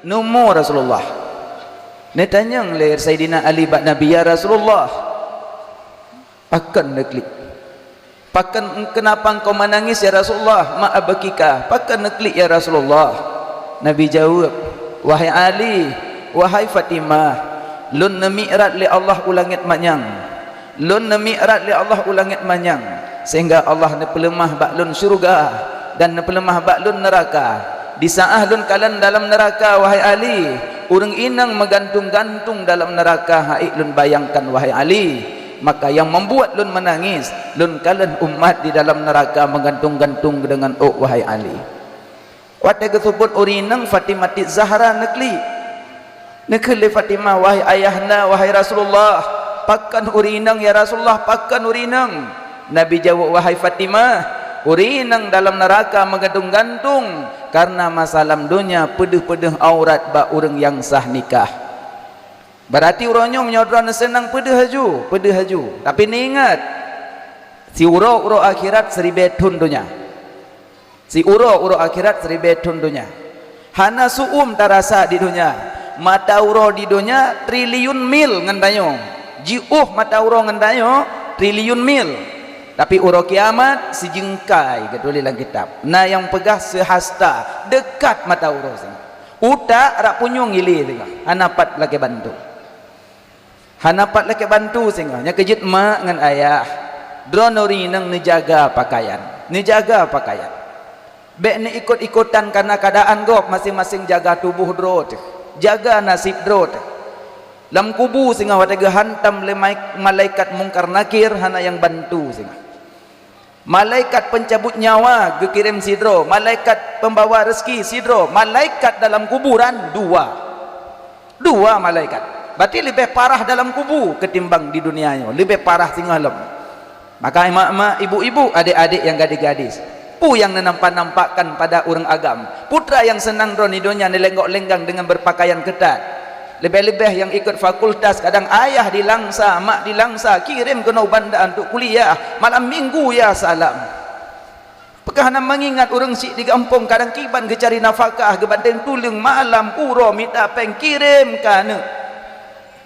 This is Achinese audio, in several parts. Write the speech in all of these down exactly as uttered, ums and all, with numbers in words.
Neumoe Rasulullah. Neutanyong lé Saidina Ali bak Nabi, "Ya Rasulullah, pakon neuklik? Pakon, kenapa engkau menangis, ya Rasulullah? Ma abkika? Pakon neuklik, ya Rasulullah?" Nabi jaweueb, "Wahai Ali, wahai Fatimah, lôn neumikrat lé Allah u langét manyang. Lôn neumikrat lé Allah u langét manyang, sehingga Allah neupeuleumah bak lôn syeuruga dan neupeuleumah bak lôn neuraka. Di saát lôn kalon dalam neuraka, wahai Ali, ureuëng inong meugantung-gantung dalam neuraka, han ék lôn bayangkan, wahai Ali. Maka nyang membuat lôn meunangis, lôn kalon umat di dalam neuraka meugantung-gantung deungon ôk, wahai Ali." Watée geuseubut ureuëng inong, Fatimah Zahra neuklik. Neukheun lé Fatimah, "Wahai ayahanda, wahai Rasulullah, pakon ureuëng inong, ya Rasulullah, pakon ureuëng inong?" Nabi jaweueb, "Wahai Fatimah, ureuëng inong dalam neuraka meugantung-gantung kareuna masa lam donya peudeuh-peudeuh aurat bak ureuëng nyang sah nikah." Berarti uroe nyoe meunyoe droeneuh seunang, peudeuh laju, peudeuh laju. Tapi neuingat, siuroe-uroe akhirat siribée thon donya. Siuroe-uroe akhirat siribée thon donya. Hana su'um tarasa di donya. Mata uroe di donya triliun mil ngon tanyoe. Jiôh mata uroe ngon tanyoe triliun mil. Tapi uroe kiamat sijeungkai, geutuléh lam kitab. Na nyang peugah seuhasta, deukat mata uroe singoh. Utak rab punyueng ilée singoh, hana pat lakée bantu. Hana pat lakée bantu singoh, nyang keujeuet mak ngon ayah. Droeneuh ureuëng inong neujaga pakaian. Neujaga pakaian. Bék neuikot-ikotan kareuna keuadaan gob, maséng-maséng jaga tuboh droe teuh. Jaga naseb droe teuh. Lam kubu singoh watée geuhantam lé mai-, malaikat Mungkar Nakir, hana nyang bantu singoh. Malaikat pencabut nyawa geukirém sidroe, malaikat pembawa rezeki sidroe, malaikat dalam kuburan dua. Dua malaikat. Berarti leubeh parah dalam kubu ketimbang di dunia nyoe, leubeh parah singoh lom. Maka mak-mak, ibu-ibu, adik-adik nyang gadis-gadis, peue nyang neunampak-nampakkan pada ureuëng agam? Putra nyang seunang droe di donya neulenggok-lenggang deungon beupakaian keutat. Leubeh-leubeh nyang ikot fakultas, kadang ayah di Langsa, mak di Langsa, kirém keunoe u Banda untuk kuliah, malam minggu ya salam. Peugah hana meungingat ureuëng syiek di gampông, kadang kiban geucari nafakah, geubantai tuleueng malam, uroe mita péng, kirém keu aneuëk.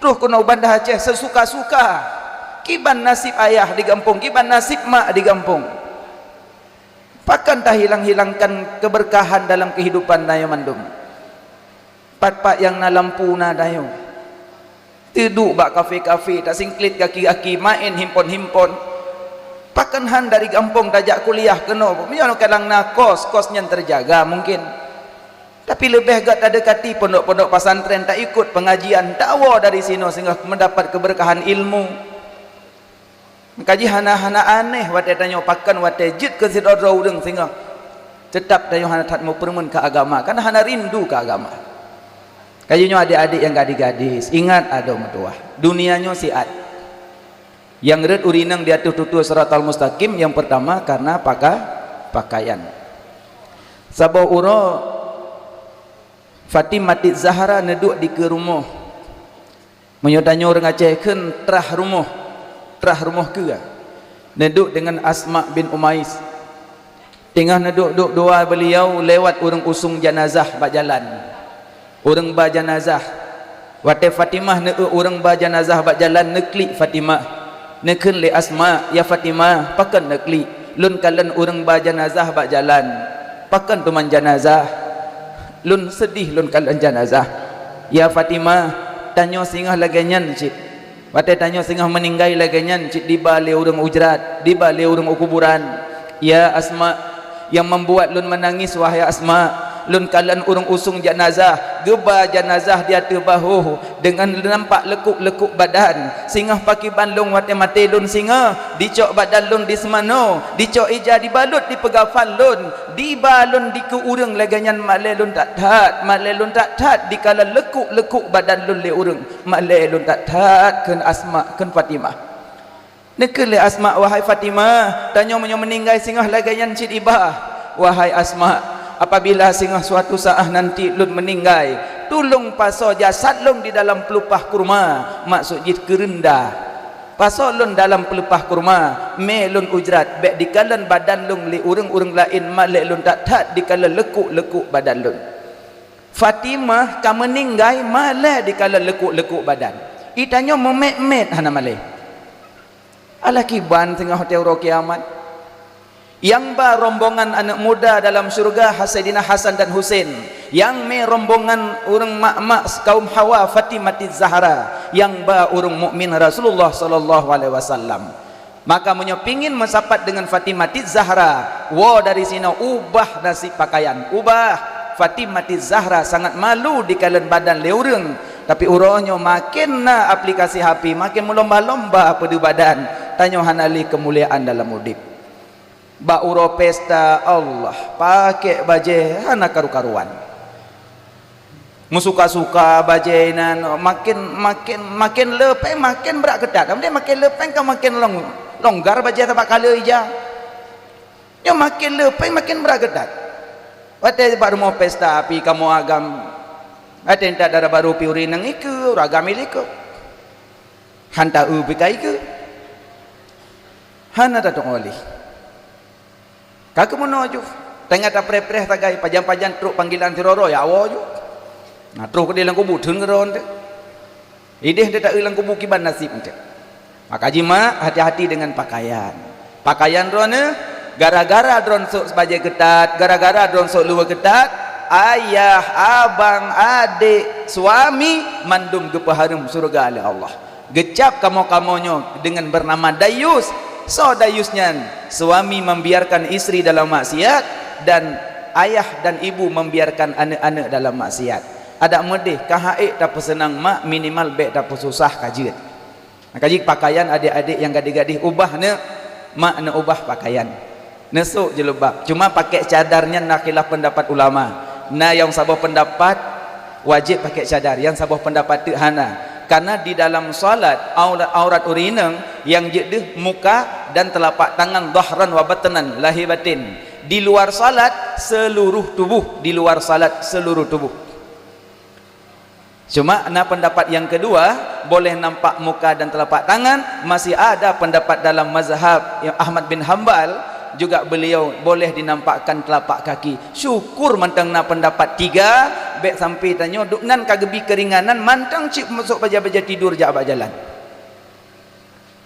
Troh keunoe u Banda Aceh seusuka-suka. Kiban naseb ayah di gampông, kiban naseb mak di gampông. Pakon tahilang-hilangkan keubeurkahan dalam keuhidupan tanyoe mandum? Pat-pat nyang na lampu na tanyoe. Teuduek bak kafe-kafe, tasingklit gaki-gaki, maén himpon-himpon. Pakon han dari gampông tajak kuliah keunoe? Meunyoe kadang na kos, kos nyan teujaga mungken. Tapi leubeh gét tadeukati pondok-pondok pesantren, taikot pengajian, tawoe dari sinoe singoh meudapat keubeurkahan ilmu. Maka jih hana-hana aneh watée tanyoe pakon watée jeuet keu sidroe-droe ureuëng singoh, teutab tanyoe hana that meupeureumeun keu agama, kareuna hana rindu keu agama. Kayée nyoe adik-adik nyang gadis-gadis, ingat adoe meutuwah, dunia nyoe siat. Nyang rhot ureuëng inong di ateueh tutoe siratal mustaqim, nyang peurtama kareuna paka-, pakaian. Saboh uroe Fatimah Zahra neuduek dikeue rumoh. Meunyoe tanyoe ureuëng Aceh kheun trah rumoh, trah rumoh keue. Neuduek deungon Asma bin Umais. Teungoh neuduek-duek dua beuliau, lewat ureuëng usung janazah bak jalan. Ureuëng ba janazah. Watée Fatimah neueu ureuëng ba janazah bak jalan, neuklik Fatimah. Neukheun lé Asma, "Ya Fatimah, pakon neuklik? Lôn kalon ureuëng ba janazah bak jalan. Pakon teuma janazah? Lôn seudeh lôn kalon janazah." "Ya Fatimah, tanyoe singoh lagée nyan cit. Watée tanyoe singoh meuninggai lagée nyan cit diba lé ureuëng u jrat, diba lé ureuëng u kuburan. Ya Asma, nyang membuat lôn meunangis, wahai Asma, lôn kalon ureuëng usung janazah, geuba janazah di ateueh bahôh deungon nampak leukuk-leukuk badan. Singoh pakriban lôn watée maté lôn singoh, dicok badan lôn diseumanoe, dicok ija dibalot dipeugafan lôn, diba lôn dikeue ureuëng lagée nyan, malée lôn that-that, malée lôn that-that dikalon leukuk-leukuk badan lôn lé ureuëng." "Malée lôn that-that," kheun Asma, kheun Fatimah. Neukheun lé Asma, "Wahai Fatimah, tanyoe meunyoe meuninggai singoh lagée nyan cit iba. Wahai Asma, apabila singoh suatu saat nanti lôn meuninggai, tulông pasoe jasad lôn di dalam peulupah kurma, maksud jih keureunda. Pasoe lôn dalam peulupah kurma, mé lôn u jrat, bék dikalon badan lôn lé ureuëng-ureuëng laén, malée lôn that-that dikalon leukuk-leukuk badan lôn." Fatimah ka meuninggai malée dikalon leukuk-leukuk badan. Itanyoe meumet-met hana malée. Alah kiban singoh watée uroe kiamat. Nyang ba rombongan aneuëk muda dalam syeuruga Saidina Hasan dan Husein. Nyang mé rombongan ureuëng mak-mak kaum hawa Fatimatiz Zahra. Nyang ba ureuëng mukmin Rasulullah sallallahu alaihi wasallam. Maka meunyoe pingin meusapat deungon Fatimatiz Zahra, woe dari sinoe ubah nasib pakaian. Ubah! Fatimatiz Zahra sangat malu dikalon badan lé ureuëng. Tapi uroe nyoe maken na aplikasi H P, maken meulomba-lomba peudeuh badan. Tanyoe hana lé keumuliaan dalam udeb. Bak uroe pesta, Allah, pakék bajée hana karu-karuan. Meusuka-suka bajée nan, maken, maken, maken le péng maken brat keutat. Amun maken le péng ka maken long-, longgar bajée sabak kala ija. Nyoe maken le péng maken brat keutat. Watée bak rumoh pesta pih kamoe agam, watée that dara barô pih ureuëng nyang ikeue, ureuëng agam ilikeue. Han ta-eu pih ka ikeue. Hana tateueng olih. Ka keumeunoe ju. Teungoh tapreh-preh sagai, pajan-pajan trok panggilan sidroe-droe, ya woe ju. Nah, troh keudeh lam kubu, theun keudroe teuh. Ideh teuh ta-eu lam kubu kiban nasib teuh. Maka jimak hati-hati deungon pakaian. Pakaian droeneueh, gara-gara droen sôk bajée keutat, gara-gara droen sôk luweue keutat, ayah, abang, adek, suami, mandum geupeuhareuem syeuruga lé Allah. Geucab kamoe-kamoe nyoe deungon beunama dayus. Soe dayus nyan? Suami membiarkan istri dalam maksiat dan ayah dan ibu membiarkan aneuk-aneuk dalam maksiat. Adak meudeh, ka han ék tapeuseunang mak, minimal bék tapeususah ka jeuet. Maka jih pakaian adek-adek nyang gadih-gadih ubah neuk, mak neuk ubah pakaian. Neusok jilbab. Cuma pakék cadar nyan na khilaf pendapat ulama. Na nyang saboh pendapat wajéb pakék cadar, nyang saboh pendapat teuk hana. Karena di dalam salat, aurat, aurat ureuëng inong nyang jeuet deuh muka dan telapak tangan, dhahran wa batnan, lahé batin. Di luar salat, seluruh tubuh. Di luar salat, seluruh tubuh. Cuma na pendapat nyang keudua, boleh nampak muka dan telapak tangan, masih ada pendapat dalam mazhab Ahmad bin Hambal, juga beliau boleh dinampakkan telapak kaki. Syukur mantong na pendapat tiga, bék sampai tanyoe, dum nan ka geubi keuringanan, mantong cit masôk bajée-bajée tidur jak bak jalan.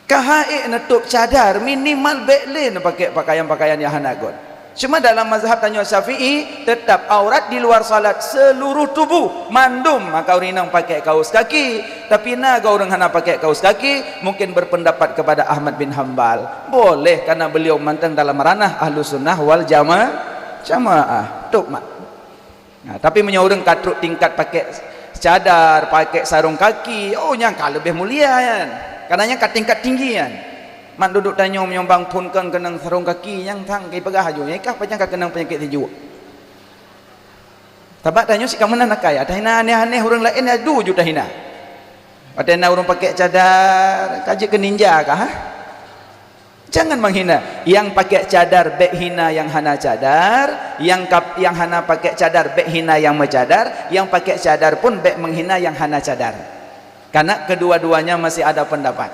Ka han ék neutôb cadar, minimal bék lé neupakék pakaian-pakaian nyang hana göt. Cuma dalam mazhab tanyoe Syafi'i, teutap aurat di luar salat seluruh tubuh, mandum, maka ureuëng inong pakék kaos kaki. Tapi na goe ureuëng hana pakék kaos kaki, mungkin berpendapat kepada Ahmad bin Hambal. Boleh, karena beliau mantong dalam ranah Ahlussunnah wal Jama-, Jamaah. Tôb mak. Nah, tapi meunyoe ureuëng ka trok tingkat pakék cadar, pakék sarong kaki, oh, nyang ka leubeh mulia nyan. Karena nyang ka tingkat tinggi nyan. Mak dudoe tanyoe meunyoe bang phon kön keunong sarong kaki, nyang thang ka ipeugah aju, nyang kah pajan ka keunong peunyakét sijuek. Sabab tanyoe sikamoe na nakaya, tahina aneh-aneh ureuëng laén aju ju tahina. Watée na ureuëng pakék cadar, ka jeuet keu ninja kah, ha? Jangan menghina. Nyang pakék cadar bék hina nyang hana cadar, nyang kap-, nyang hana pakék cadar bék hina nyang meucadar, nyang pakék cadar pun bék menghina nyang hana cadar. Karena kedua-duanya masih ada pendapat.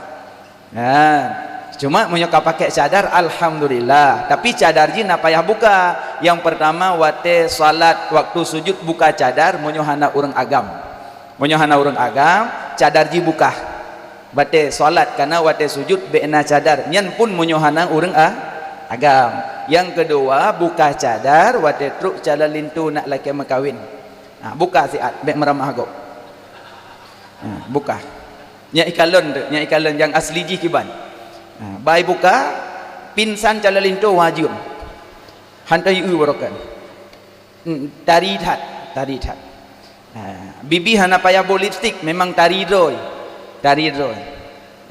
Nah, cuma meunyoe ka pakék cadar, alhamdulillah. Tapi cadar jih na payah buka. Nyang pertama, watée salat, waktu sujud buka cadar, meunyoe hana ureuëng agam. Meunyoe hana ureuëng agam, cadar jih buka. Watée salat, kana watée sujud bék na cadar. Nyan pun meunyoe hana ureuëng a-, agam. Nyang keudua, buka cadar watée trok calon linto nak lakée meukawen. Ha, buka siat, bék meuramah gob. Ha, buka. Nyan ikalon tu, nyan ikalon nyang asli jih kiban. Ha, bai buka, pingsan calon linto wajéb. Hana ieu barokan. Hmm, tari that, tari that. Ha, bibi hana payah boh lipstik, memang tari droe. Tari droe.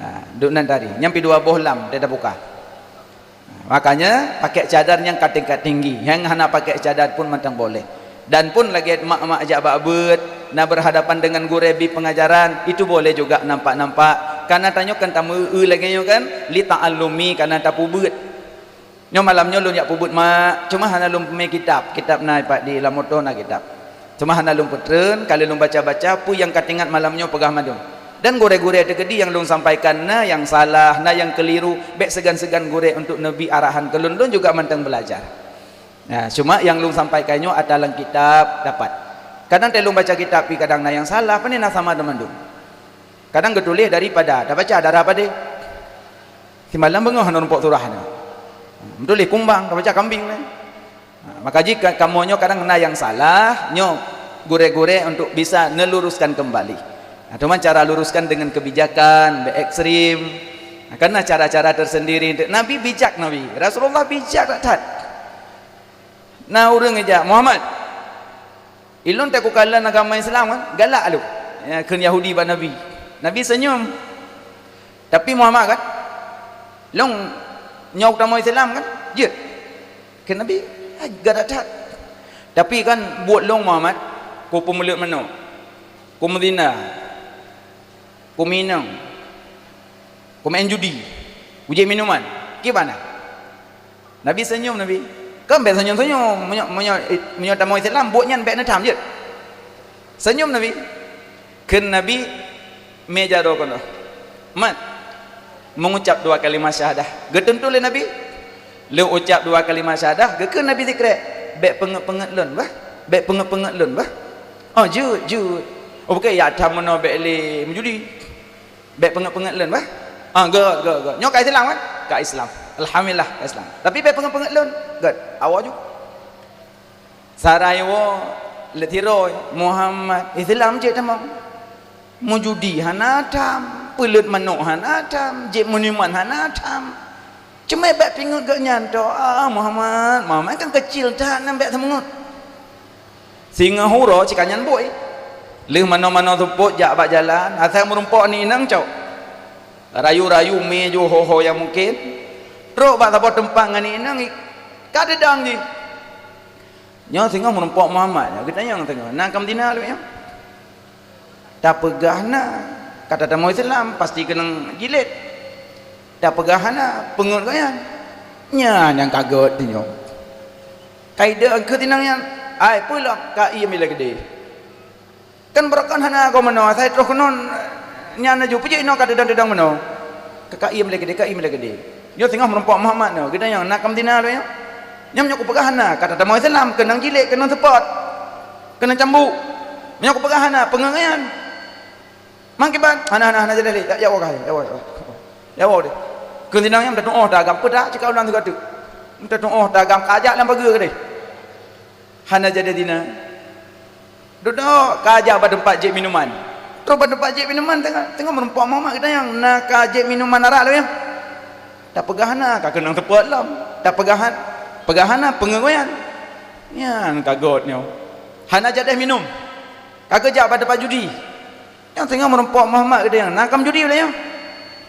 Ha, duk nan tari. Nyang pi dua boh lam, dia dah buka. Ha, makanya, pakai cadar nyang ka tingkat tinggi. Nyang hana pakai cadar pun mantong boleh. Dan pun lagée mak-mak jak bak beuet, na berhadapan dengan gurée bi pengajaran, itu boleh juga nampak-nampak. Karena tanyoe kan tameu lagée nyoe kan, li ta'allumi, karena tapubeuet. Nyoe malam nyoe lôn jak peubuet mak, cuma hana lôn peumé kitab. Kitab na ipat di lam moto na kitab. Cuma hana lôn peutreun, ka lheueh lôn baca-baca, peue nyang ka teuingat malam nyoe peugah mandum. Dan gurée-gurée teukeudi nyang lôn sampaikan na nyang salah, na nyang keuliru, bék seugan-seugan gurée untuk neubi arahan keu lôn, lôn juga mantong beulajar. Nah, cuma nyang lôn sampaikan nyoe ata lam kitab dapat. Kadang teuh lôn baca kitab pih kadang na nyang salah, pane na sama teumandum. Kadang geutuléh daripada, tabaca darah padé. Simalam beungoh hana rumpok surah nyoe. Meutuléh kumbang, tabaca kambing nyoe. Ha, maka jih ka-, kamoe nyoe kadang na nyang salah, nyoe gurée-gurée untuk bisa neuluruskan kembali. Nah, cuma cara luruskan dengan kebijakan, beu ekstrim. Nah, karena cara-cara tersendiri. Nabi bijak, Nabi. Rasulullah bijak that-that. Na ureuëng ijak, "Muhammad, ilôn teuh kukalon agama Islam kan?" Galak lom. Ya, kheun Yahudi bak Nabi. Nabi senyum. "Tapi Muhammad kan, lôn nyoe tamong Islam kan? Jeuet." Kheun Nabi, "Hai, galak that. Tapi kan buet lôn Muhammad, kupeumeuleut manok, kumeuzina, kuminong, kumeu'en judi, kujép minuman. Kiban na?" Nabi senyum, Nabi. "Kan bék senyum-senyum. Meunyoe, meunyoe, meunyoe tamong Islam, buet nyan bék neutham jeuet." Senyum Nabi. Kheun Nabi, "Mé jaroe keunoe. Mat, mengucap dua kalimat syahadah." Geutuntu lé Nabi. Lheueh ucap dua kalimat syahadah, geukheun Nabi sikrek, "Bék peungeuet-peungeuet lôn bah. Bék peungeuet-peungeuet lôn bah." "Oh, jeuet, jeuet. Oh, bukon ya tham meunoe bék lé meujudi. Bék peungeuet-peungeuet lôn bah." "Ah, gét, gét, gét. Nyoe ka Islam kan?" "Ka Islam. Alhamdulillah, ka Islam. Tapi bék peungeuet-peungeuet lôn." "Gét, awoe ju." Sarai woe, leuet tiroe, "Muhammad, Islam jeuet tamong. Meujudi hana tham, peuleuet manok hana tham, jép minuman hana tham. Cuma bék peungeuet gét nyan toh. Ah, Muhammad, Muhammad kan keucil that, nyan bék semeungeuet." Singoh uroe cit ka nyan bui. Lheueh manoe-manoe seupôt jak bak jalan, asai meurumpok aneuk inong cok. Rayu-rayu mé ju ho-ho nyang mungken. Trok bak saboh teumpat ngon aneuk inong, ka teudong jih. Nyoe singoh meurumpok Muhammad nyoe, geutanyong singoh, "Na kamoe zina lé nyoe?" Tapeugah na, ka tatamong Islam, pasti keunong jilid. Tapeugah hana, peungeuet gobnyan. Nyan nyang ka gét nyoe. Ka idong keu tinang nyan, "Ai, peue lom, ka iem ilée keudeh." Kan beurokon hana goe meunoe, asai troh keunoe nyan laju, "Peue jeuet inoe ka teudong-teudong meunoe?" "Ka, ka iem ilée keudeh, ka iem ilée keudeh." Nyoe singoh meurumpok Muhammad nyoe, geutanyong, "Na kamoe zina lé nyoe?" "Nyan meunyoe kupeugah hana, ka tatamong Islam, keunong jilid, keunong seupôt, keunong cambuk. Meunyoe kupeugah hana, peungeuet gobnyan." "Man kiban?" "Hana, hana, hana jadi lé. Ya, ya, woe kah, ya, woe, ya, woe. Ya, woe deh. Keu tinang nyan meutateuoh ta agam, peue ta cit ka ulang sigoe teuk. Meutateuoh ta agam, ka jak lam pageue keudeh. Hana jadi zina." Dudoe ka jak bak teumpat jép minuman. Troh bak teumpat jép minuman teungoh, teungoh meurumpok Muhammad geutanyong, "Na ka jép minuman arak lé nyoe?" Tapeugah hana, ka keunong seupôt lom. Tapeugah han-, peugah hana, peungeuet gobnyan. Nyan ka gét nyoe. Hana jadeh minum. Ka geujak bak teumpat judi. Nyang singoh meurumpok Muhammad geutanyong, "Na kamoe judi lé nyoe?"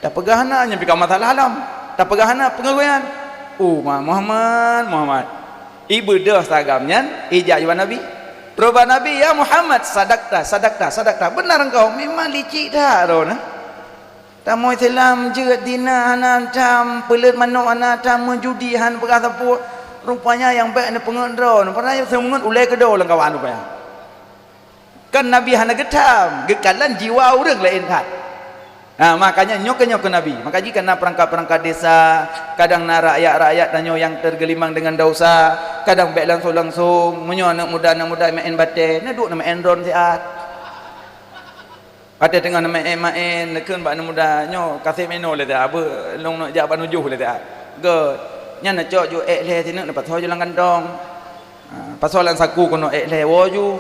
Tapeugah hana, nyan pih ka masalah lom. Tapeugah hana, peungeuet gobnyan. "Oh, ma-, Muhammad, Muhammad." Ibeudôh saagam nyan, ijak bak Nabi. Troh bak Nabi, "Ya Muhammad, sadakta, sadakta, sadakta. Beuna engkau, memang licik that droeneuh. Tamong Islam jeuet, zina hana tham, peuleuet manok hana tham, meujudi hana peugah sapeue. Rupanya nyang bék neupeungeuet droeneuh, padahai seungeut ulée keudroe lam kawan rupanya." Kan Nabi hana geutham, geukalon jiwa ureuëng laén that. Ha, makanya nyoe keu nyoe keu Nabi. Maka jih kana peurangkat-peurangkat desa, kadang na rakyat-rakyat tanyoe nyang teugeulimang deungon dosa, kadang bék langsong-langsong, meunyoe aneuëk muda-aneuëk muda maén batée, neuduek neumeuén dron siat. Watée teungoh neumeuén-maén, neukheun bak aneuëk muda, "Nyoe kaseb meunoe lé siat, beuh lôn neuk jak bak nujoh lé siat." Gét. Nyan neucok ju ék lhée sineuk neupasoe ju lam kantong. Ha, pasoe lam saku keunoe ék lhée woe ju.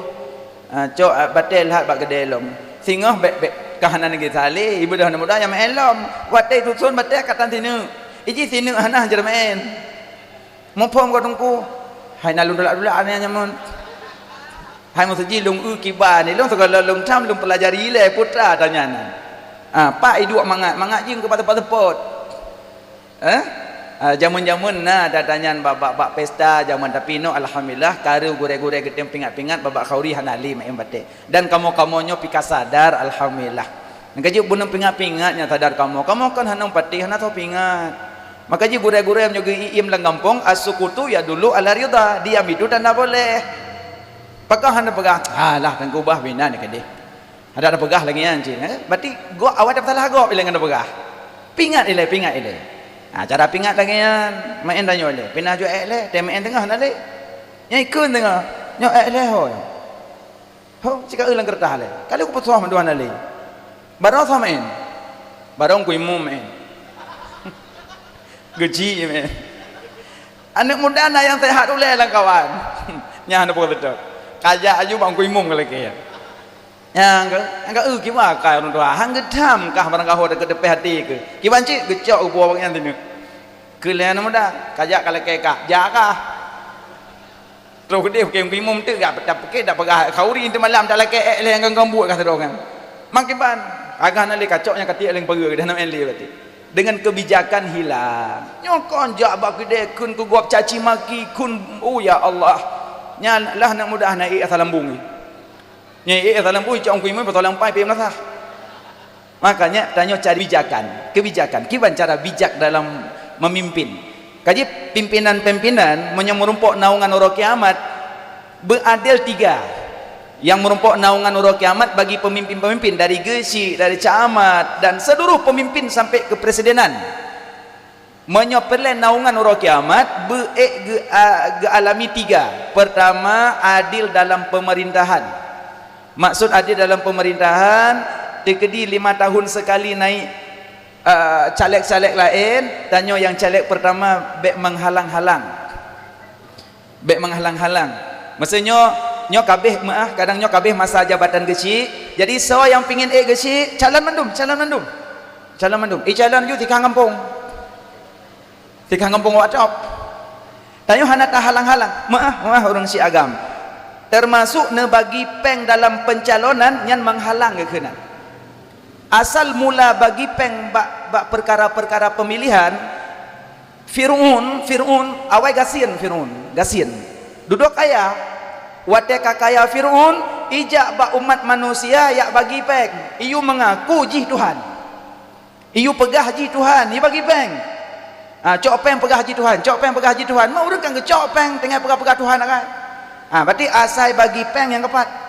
Ha, cok, ha, batée lhat bak keudée lom. Singoh bék-bék ka hana neugisa lé, ibeudôh aneuëk muda nyang maén lom. Watée ituson batée ka tan sineuk. Iji sineuk hana jeuet maén. Muphom ka teungku. Hai na lôn dulak-dulak nyan nyamun. Hai meuseujih lôn eu kiban, lôn sigohlom lôn tham lôn peulajari ilée putra tanyan. Ha, pak iduek mangat, mangat jih keu patot-patot. Eh? Ah, jameun-jameun na that-that nyan bak, bak, bak pesta jameun, tapi inoe alhamdulillah karu gurée-gurée geutem pingat-pingat bak, bak khauri hana lé maén batée. Dan kamoe-kamoe nyoe pih ka sadar alhamdulillah. Nyang ka jeuet beuneueng pingat-pingat nyang sadar kamoe. Kamoe kan hana patéh, hana soe pingat. Maka jih gurée-gurée meunyoe geuiem lam gampông, as-sukutu yadullu ala ridha, diam itu tanda boleh. Pakon hana peugah, "Alah, teungku bah bina ni keudeh." Adak tapeugah lagée nyan cit, eh? Berarti gob awai tapeutalah gob ilée ngon tapeugah. Pingat ilée, pingat ilée. Ha, cara pingat lagée nyan, maén tanyoe ilée. Pih na ju ék lhée, teuh maén teungoh na lé. Nyang ikheun teungoh, nyoe ék lhée hôi. Oh, cit ka eu lam keureutah lé. Ka lheueh kupeusoh mandum hana lé. Baroe soe meu'én? Baroe Teungku Imum meu'én. Geuchik meu'én. Aneuk muda na nyang sehat ulée lam kawan. Nyan hana peue teutab. Kajak aju bak Teungku Imum ka lakée. Nyang ka, nyang ka eu kiban ka ureueng tuha. Han geutham kah barangkaho teukeudeuh pih até keuh. Kiban cit geucok geupuwoe bak nyan sineuk. Keu lheueh aneuk muda, kajak ka lakée kah. Jak kah. Troh keudeh bukon Teungku Imum teuk, jak tapeuke, tapeugah khauri teumalam, talakée ék lé nyang gambot ka sidroe nyan. Makiban, agah na lé kacok nyang katiek lé peue, dah na lé berarti. Dengan kebijakan hilang. Nyoe kon jak bak keudeh kheun keu gob caci maki, kheun, oh ya Allah. Nyan lah aneuk muda na ék asai lambung. Nyan ék asai lambung, cok Teungku Imum, pasal lampai pih meunasah. Makanya, tanyoe cari bijakan, kebijakan, kiban cara bijak dalam memimpin. Kaji pimpinan-pimpinan, meunyoe meurumpok naungan uroe kiamat, beuadil tiga. Nyang meurumpok naungan uroe kiamat bagi pemimpin-pemimpin dari geuchik, dari camat, dan seluruh pemimpin sampai ke presidenan. Meunyoe peureulée naungan uroe kiamat, beuék geu-, a, geualami tiga. Pertama, adil dalam pemerintahan. Maksud adil dalam pemerintahan, teukeudi lima tahun sekali naik, a, caleg-caleg laén, tanyoe nyang caleg pertama bék menghalang-halang. Bék menghalang-halang. Maksudnyoe, nyoe kabeh meuah, kadang nyoe kabeh masa jabatan geuchik. Jadi, soe nyang pingin ék geuchik, calon mandum, calon mandum. Calon mandum. Eh, calon ju tikang gampông. Tikang gampông wak top. Tanyoe hana tahalang-halang. Meuah, meuah ureueng chik agam. Termasuk neubagi péng dalam pencalonan nyan menghalang geukeunan. Asal mula bagi péng bak, bak peukara-peukara pemilihan, Fir'aun, Fir'aun, awai gasien Fir'aun, gasien. Dudoe kaya, watée ka kaya Fir'aun, ijak bak umat manusia yak bagi péng, iyue meungaku jih Tuhan. Iyue peugah jih Tuhan, iyue bagi péng. Ha, cok péng peugah jih Tuhan, cok péng peugah jih Tuhan. Mak ureueng kan geucok péng, teungoh peugah-peugah Tuhan akai. Ha, berarti asai bagi péng nyang keupat.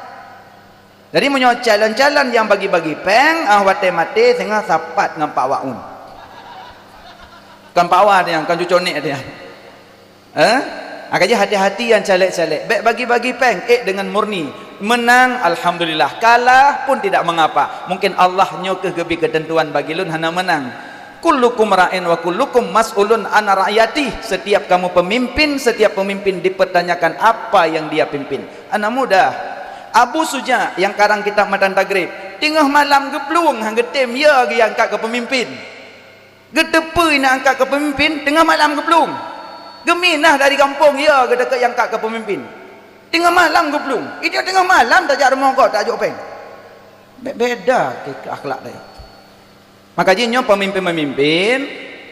Jadi, meunyoe calon-calon nyang bagi-bagi péng, ah, watée maté singoh sapat ngon Pak Waun. Kon Pak Wa tiang, kon cucoe nek tiang. Eh? Maka jih hati-hati nyang caleg-caleg. Bék bagi-bagi péng, ék dengan murni. Menang, alhamdulillah. Kalah pun tidak mengapa. Mungkin Allah nyoe keuh geubri keuteuntuan bagi lôn hana menang. Kullukum ra'in wa kullukum mas'ulun an ra'iyati. Setiap kamu pemimpin, setiap pemimpin dipertanyakan apa yang dia pimpin. Anak muda, Abu Suja nyang karang kitab Matan Tagrib, teungoh malam geuplueng han geutem ya geuangkat keu pemimpin. Geuteupeue na angkat keu pemimpin, teungoh malam geuplueng. Geuminah dari gampông ya geudeungoe angkat keu pemimpin. Teungoh malam geuplueng. Itu teungoh malam tajak rumoh gob tajok péng. Be-, beda ke, ke akhlak laén. Maka jih nyoe pemimpin-pemimpin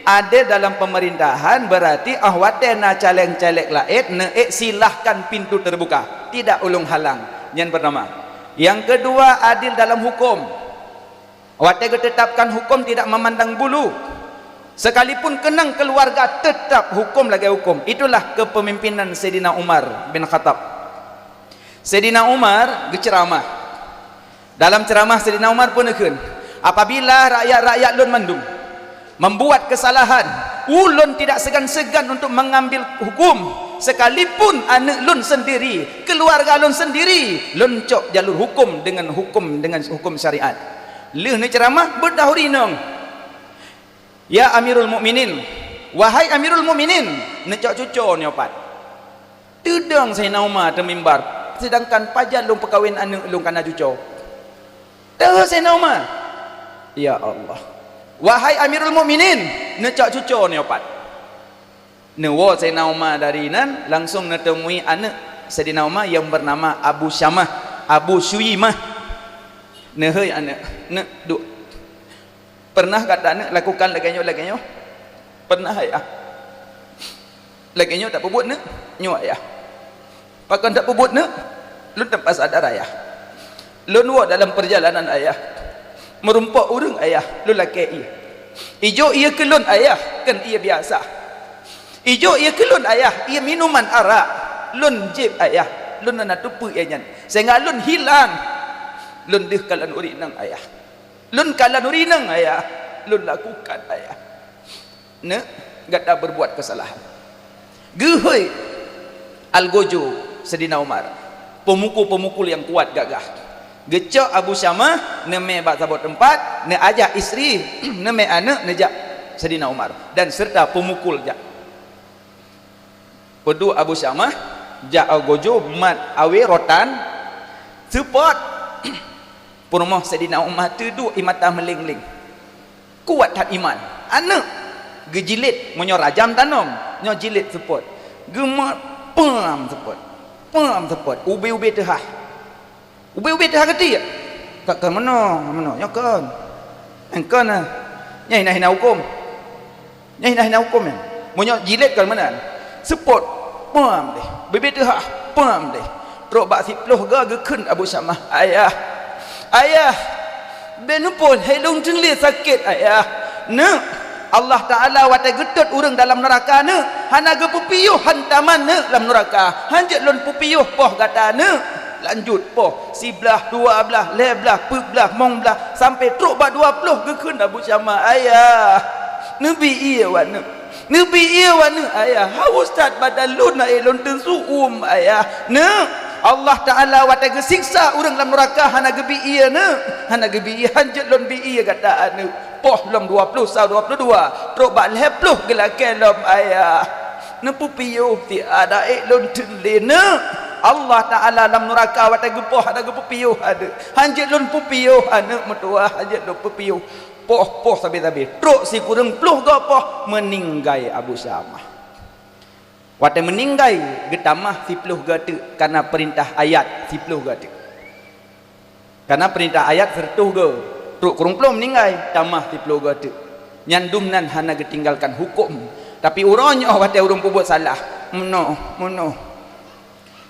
adil dalam pemerintahan, berarti ah watée na caleg-caleg laén, neuék silahkan pintu terbuka, tidak ulông halang. Nyan pertama. Yang kedua, adil dalam hukum. Watée geutetapkan hukum tidak memandang bulu, sekalipun keunong keluarga tetap hukum lagée hukum. Itulah kepemimpinan Saidina Umar bin Khattab. Saidina Umar geuceuramah. Dalam ceuramah Saidina Umar peuneukheun, "Apabila rakyat-rakyat lôn mandum membuat kesalahan, ulôn tidak segan-segan untuk mengambil hukum, sekalipun aneuk lôn sendiri, keluarga lôn sendiri, lôn cok jalur hukum dengan hukum, dengan hukum syariat." Lheueh neuceuramah, beudôh ureueng inong. "Ya Amirul Mukminin, wahai Amirul Mukminin," neucok cucoe nyoe pat. Teudong Saidina Umar teumimbar, "Sedangkan pajan lôn peukawen aneuk lôn kana cucoe?" Teuh Saidina Umar, "Ya Allah." "Wahai Amirul Mukminin," neucok cucoe nyoe pat. Neuwoe Saidina Umar dari nan, langsong neuteumui aneuk Saidina Umar nyang beunama Abu Syamah, Abu Syuimah. "Neuhôi aneuk, neuk duek." Pernah gata neuk lakukan lagée nyoe, lagée nyoe? Pernah, Ayah. Lagée nyoe tapeubuet neuk? Nyoe, Ayah. Pakon tapeubuet neuk? Lôn teumpat sadar, Ayah. Lôn woe dalam peurjalanan, Ayah. Meurumpok ureueng, Ayah, lôn lakée ié. Ijok ié keu lôn, Ayah, kon ié biasa. Ijok ié keu lôn, Ayah, ié minuman arak. Lôn jieb, Ayah. Lôn hana teupeue ié nyan. Sehingga lôn hilang. Lôn deuh kalon ureueng inong, Ayah. Lôn kalon ureueng inong, Ayah. Lôn lakukan, Ayah. Neuk, gata berbuat kesalahan. Geuhôi algojo Saidina Umar. Peumukul-peumukul nyang kuat gagah. Geucok Abu Syamah, neumè bak saboh teumpat, neuajak istri, neumè aneuk, neujak Saidina Umar dan serta peumukul jak. Peuduek Abu Syamah, jak gojoh mat awe rotan, seupôt. Peurumoh Saidina Umar teuduek i mata meuléng-léng. Kuat that iman. Aneuk geujilét meunyoe rajam tanom, nyoe jilét seupôt. Geumat pam seupôt. Pam seupôt. Ubé-ubé teuhah. Ubé-ubé teuhah geuti. Ka, ka meunoe, meunoe. Nyoe kon. Nyoe kon, eh. Nyan hina-hina huköm. Nyan hina-hina huköm nyan. Meunyoe jilét kon meunan. Seupôt, pam deh. Bibit teuhah, pam deh. Trok bak siploh goe geukheun Abu Syamah, "Ayah, ayah, bèk neuphôn, hai lôn teulé sakét, ayah." "Neuk, Allah Taala watèe geutot ureueng dalam neuraka, neuk, hana geupeupiôh hantaman, neuk, lam neuraka. Hanjeuet lôn peupiôh poh gata, neuk." Lanjut poh siblaih, dua blaih, lhèe blaih, peuet blaih, limong blaih, sampai trok bak dua ploh geukheun Abu Syamah, "Ayah, neubi ié wak neuk. Neubi ié wak neuk, ayah. Hai ustaz, badan lôn na éh lôn teusuum, ayah. Neuk, Allah Taala watèe geusiksa ureueng lam neuraka hana geubi ié, neuk. Hana geubi ié, hanjeuet lôn bi ié gata, aneuk." Poh lom dua ploh sa, dua ploh dua, trok bak lhèe ploh geulakèe lom, "Ayah, neupeupiôh siat, éh lôn teulé, neuk. Allah Taala lam neuraka watèe geupoh hana geupeupiôh, aneuk. Hanjeuet lôn peupiôh, aneuk meutuwah, hanjeuet lôn peupiôh." Poh-poh sabe-sabe, trok sikureueng ploh goe poh, meuninggai Abu Syamah. Watèe meuninggai, geutamah siploh goe teuk, kareuna peurintah ayat siploh goe teuk. Kareuna peurintah ayat sireutôh goe, trok kureueng ploh meuninggai, tamah siploh goe teuk. Nyan dum nan hana geutinggalkan huköm. Tapi uroe nyoe watèe ureueng peubuet salah, meunoe, meunoe.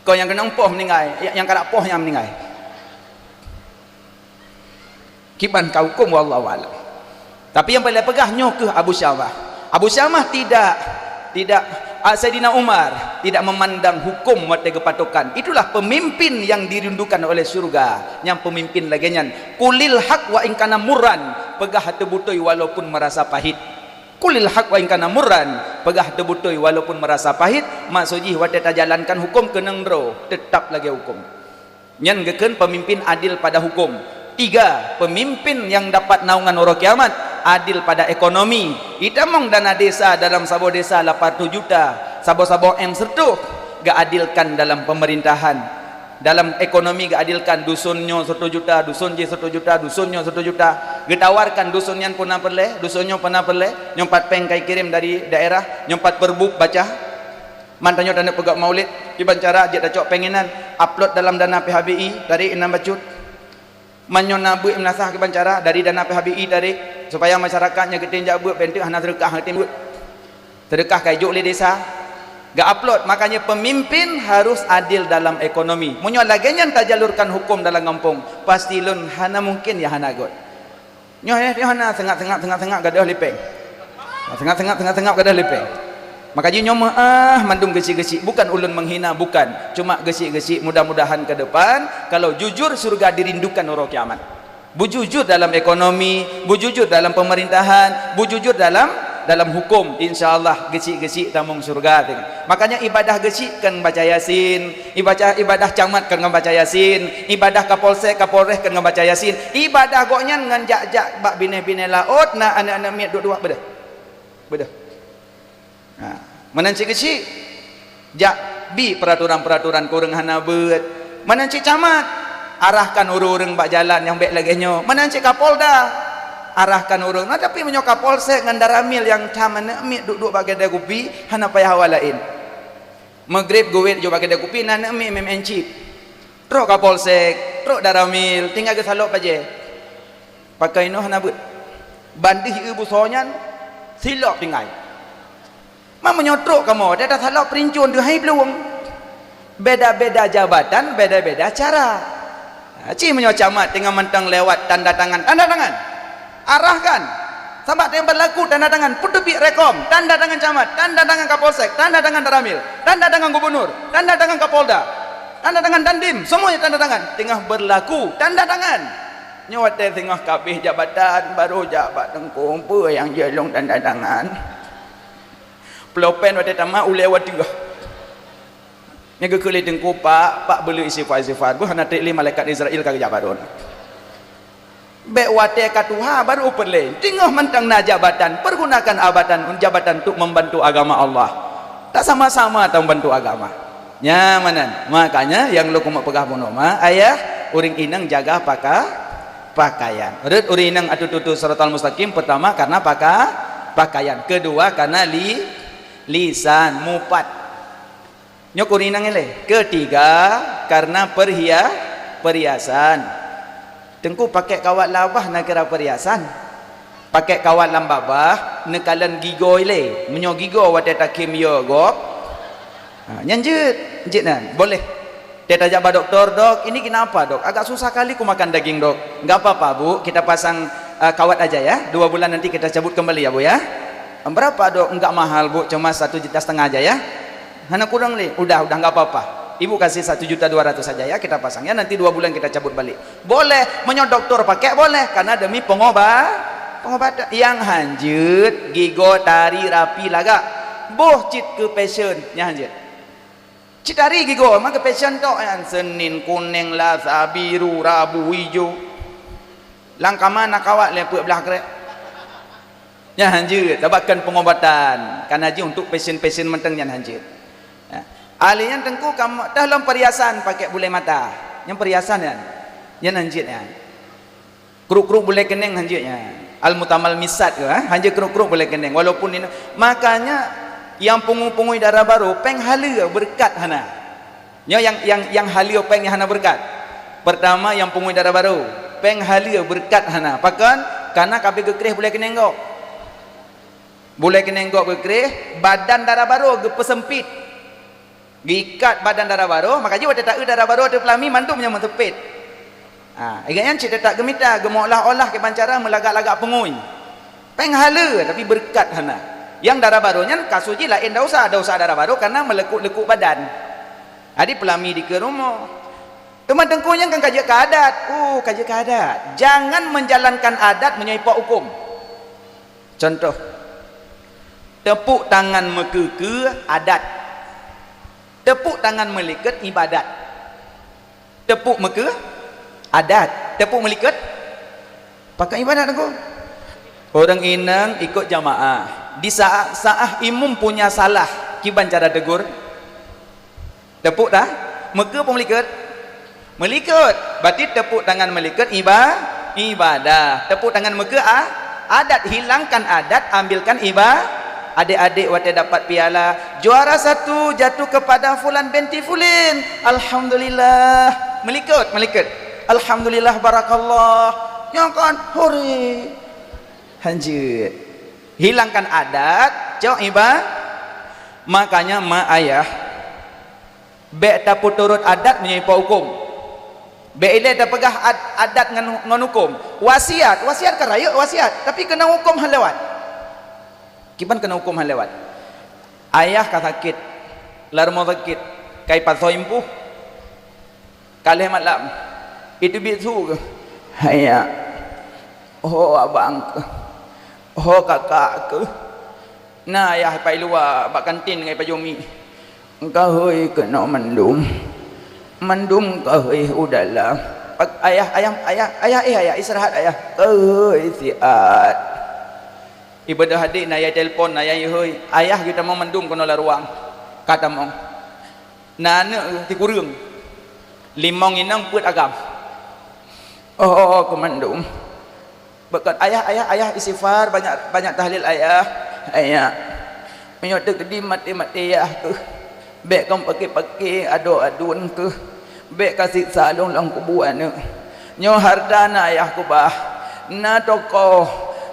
Kon nyang keunong poh meuninggai, nyang karap poh nyang meuninggai. Kiban ka huköm, wallahu a'lam. Tapi nyang paleng peugah nyoe keuh Abu Syamah. Abu Syamah tidak, tidak, ah, Saidina Umar tidak memandang huköm watèe geupatokan. Itulah pemimpin yang dirindukan oleh syurga. Nyang pemimpin lagèe nyan. "Qulil haq wa in kana murran." Peugah hate beutôi walaupun merasa pahit. "Qulil haq wa in kana murran." Peugah hate beutôi walaupun merasa pahit. Maksud jih watèe tajalankan huköm keunong droe, teutap lagèe huköm. Nyan geukheun pemimpin adil pada huköm. Tiga, pemimpin yang dapat naungan uroe kiamat, adil pada ekonomi. Itamong dana desa dalam saboh desa lapan reutôh juta, saboh-saboh M sireutôh, geuadilkan dalam pemerintahan. Dalam ekonomi geuadilkan, dusun nyoe sireutôh juta, dusun jih sireutôh juta, dusun nyoe sireutôh juta. Geutawarkan dusun nyan peue na peureulèe, dusun nyoe peue na peureulèe, nyoe pat péng ka ikirém dari daerah, nyoe pat perbup baca. Man tanyoe taneuk peugöt maulid, kiban cara jeuet tacok péng inan, upload dalam dana P H B I, tarek inan bacut. Man nyoe na beuet meunasah kiban cara dari dana P H B I tarek, supaya masyarakat nyang geutem jak beuet, bèk teuk hana seudeukah geutem beuet. Seudeukah ka ijok lé desa, geu-upload. Makanya pemimpin harus adil dalam ekonomi. Meunyoe lagèe nyan tajalurkan huköm dalam gampông, pasti lôn hana mungkin nyang hana göt. Nyoe, nyoe hana seungab-seungab, seungab-seungab gadôh lipéng. Seungab-seungab, seungab-seungab gadôh lipéng. Maka jih nyoe meu'ah mandum geuchik-geuchik, bukan ulôn menghina, bukan. Cuma geuchik-geuchik, mudah-mudahan ke depan, kalau jujur, syurga dirindukan uroe kiamat. Beujujur dalam ekonomi, beujujur dalam pemerintahan, beujujur dalam, dalam huköm. Insya Allah, geuchik-geuchik tamong syurga teuh. Makanya ibadah geuchik kan baca Yasin, Ibadah, ibadah camat kan ngon baca Yasin, ibadah kapolsek, kapolres kan ngon baca Yasin, ibadah gobnyan ngon jak-jak bak binéh-binéh laôt na aneuk-aneuk miet duek-duek, beudôh. Beudôh. Ha, meunan cit keuchik, jak bi peuraturan-peuraturan keu ureueng hana beuet. Meunan cit camat, arahkan ureueng-ureueng bak jalan nyang bèk lagèe nyoe. Meunan cit kapolda, arahkan ureueng. Nah, tapi meunyoe kapolsek ngon daramil nyang tham aneuk miet duek-duek bak keudè kupi, hana payah awak laén. Maghrib geuwét jok bak keudè kupi, na aneuk miet meu'en cit. Trok kapolsek, trok daramil, tinggai geusalok bajèe. Pakai inoe hana beuet. Ban deuh ié beusoe nyan, silop tinggai. Ma meunyoe trok kamoe, tasalok peurincon deuh hai blueng. Beda-beda jabatan, beda-beda cara. Ha, ci meunyoe camat teungoh mantong lewat tanda tangan, tanda tangan. Arahkan. Sabab teungoh berlaku tanda tangan, peuteubiet rekom, tanda tangan camat, tanda tangan kapolsek, tanda tangan daramil, tanda tangan gubernur, tanda tangan kapolda, tanda tangan dandim, semuanya tanda tangan. Teungoh berlaku tanda tangan. Nyoe watèe teungoh kabéh jabatan, baru jak bak teungku, peue nyang jeuet lôn tanda tangan. Pulpen watèe tamat ulèe watèe. Nyang geukheun lé Teungku, "Pak, Pak beuleueh istighfar-istighfar, beuh hana trép lé malaikat Israel ka geujak baron." Bék watée ka tuha baru peureulée. Teungoh mantong na jabatan, pergunakan abatan, jabatan untuk membantu agama Allah. Tak sama-sama ta membantu agama. Nya meunan. Makanya nyang lôn keumeung peugah bunoe ma, ayah, ureuëng inong jaga paka-, pakaian. Rot ureuëng inong atutu siratal mustaqim, pertama karena paka-, pakaian, kedua karena li-, lisan, mupat. Nyoe keurinang ilée. Ketiga, karena perhia-, perhiasan. Teungku pakai kawat labah na kira perhiasan. Pakai kawat lam babah, neukalon gigoe ilée. Meunyoe gigoe watée takhém yo gob. Ha, nyan jeuet, jeuet nyan. Boleh. Teutajak bak doktor, "Dok, ini kenapa, Dok? Agak susah kali ku makan daging, Dok." "Enggak apa-apa, Bu. Kita pasang, eh, kawat aja ya. Dua bulan nanti kita cabut kembali ya, Bu ya." "Berapa, Dok?" "Enggak mahal, Bu. Cuma satu juta setengah aja ya." "Hana kurang lé?" "Udah, udah, enggak apa-apa. Ibu kasih satu juta dua ratus saja ya, kita pasang ya. Nanti dua bulan kita cabut balik." Boleh, meunyoe doktor pakai boleh, karena demi pengoba-, pengobatan. Nyang hanjeuet, gigoe tari rapi lagak. Boh cit keu passion, nyang hanjeuet. Cit tari gigoe, maka passion tok nyan, Senin kuneng, Lasa biru, Rabu ijo. Lam kama na kawat lé peuet blah krek. Nyan hanjeuet, sabab kon pengobatan. Kana jih untuk passion-passion mantong nyan hanjeuet. Nah, ahli nyan Teungku kam tah lom perhiasan pakai bulée mata. Nyang perhiasan nyan. Nyan hanjeuet nyan. Kruek-kruek bulée keuneng hanjeuet nyan. Al-mutamalmisat ke, ha? Hanjeuet kruek-kruek bulée keuneng. Walaupun ini, makanya nyang pungu-pungui dara barô, péng haleue beureukat hana. Nyoe nyang, nyang, nyang haleue péng nyang hana beureukat. Pertama, nyang pungui dara barô, péng haleue beureukat hana. Pakon? Karena ka abéh geukreh bulée keuneng gob. Bulée keuneng gob geukreh, badan dara barô geupeuseumpit. Geuikat badan dara barô, maka jih watée taeu dara barô ateueh peulami mandum nyang meuseumpit. Ha, ingat nyan cit teutap geumita, geumeuolah-olah kiban cara meulagak-lagak pungui. Péng haleue, tapi beureukat hana. Nyang dara barô nyan kasus jih laén desya, desya dara barô karena meuleukuk-leukuk badan. Jadi peulami dikeue rumoh. Teuma Teungku nyan kan ka jeuet keu adat. Oh, ka jeuet keu adat. Jangan menjalankan adat meunyoe ipok huköm. Contoh, tepuk tangan meukeue-keue adat. Tepuk tangan meulikot ibadat. Tepuk meukeue adat. Tepuk meulikot pakon ibadat, Teungku. Ureuëng inong ikot jamaah. Di saat-saat imum punya salah, kiban cara tegur? Tepuk dah? Meukeue peue meulikot? Meulikot. Berarti tepuk tangan meulikot iba-, ibadah. Tepuk tangan meukeue a-, adat. Hilangkan adat, ambilkan iba-, adik-adik watée dapat piala, juara satu jatuh kepada fulan binti fulin. Alhamdulillah. Meulikot, meulikot. Alhamdulillah, barakallah. Nyoe kan, hore. Hanjeuet. Hilangkan adat, cok iba-, makanya ma ayah. Bék tapeuturot adat meunyoe ipok huköm. Bék ilée tapeugah ad-, adat ngon, ngon huköm. Wasiat, wasiat ka rayeuk wasiat, tapi keunong huköm han lewat. Kiban keunong huköm han lewat. Ayah ka sakét, lam rumoh sakét, ka ipasoe impôh. Ka lhée malam, iteubiet su keuh, "Hai, ho abang keuh, ho kakak keuh." Na ayah pai luwa bak kantin ngon pajoh mi. "Keuhôi keunoe mandum. Mandum keuhôi u dalam. Pak, ayah, ayah, ayah, ayah, eh, ayah, istirahat ayah. Keuhôi siat." Ibeudôh adik na ayah telepon, na ayah ihôi. "Ayah geutamong mandum keunoe lam ruang." Ka tamong. Na aneuëk sikureueng. Limong inong peuet agam. Oh, keu mandum. Beukot ayah, ayah, ayah istighfar, banyak, banyak tahlil ayah. Ayah. Meunyoe teukeudi maté-maté yah keuh. Bék kon paké-paké adoe aduen keuh. Bék ka siksa lôn lam kubu aneuëk. Nyoe hareuta na ayah keubah. Na toko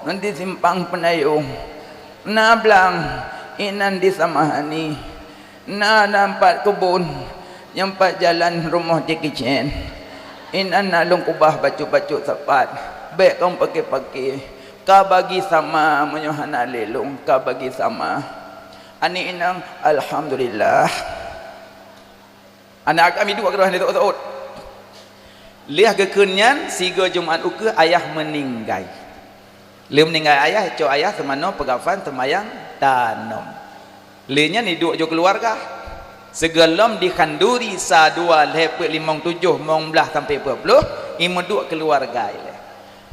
ngon di simpang peunayong. Na blang inan di Samahani. Na, na pat keubon nyang pat jalan rumoh Jackie Chan. Inan na lôn keubah bacut-bacut sapat. Bék kon paké-paké. Ka bagi sama meunyoe hana lé lôn, ka bagi sama. Aneuk inong, alhamdulillah. Aneuk agam iduek keudroe hana seuôt-seuôt. Lheueh geukheun nyan, sigoe Jumat ukeue ayah meuninggai. Lheueh meuninggai ayah, cok ayah seumanoe peugafan seumayang tanom. Lheueh nyan iduek ju keuluwarga. Sigohlom dikhanduri sa dua lhèe peuet limong tujoh mong blah sampai peuet ploh, imeuduek keuluwarga ilèe.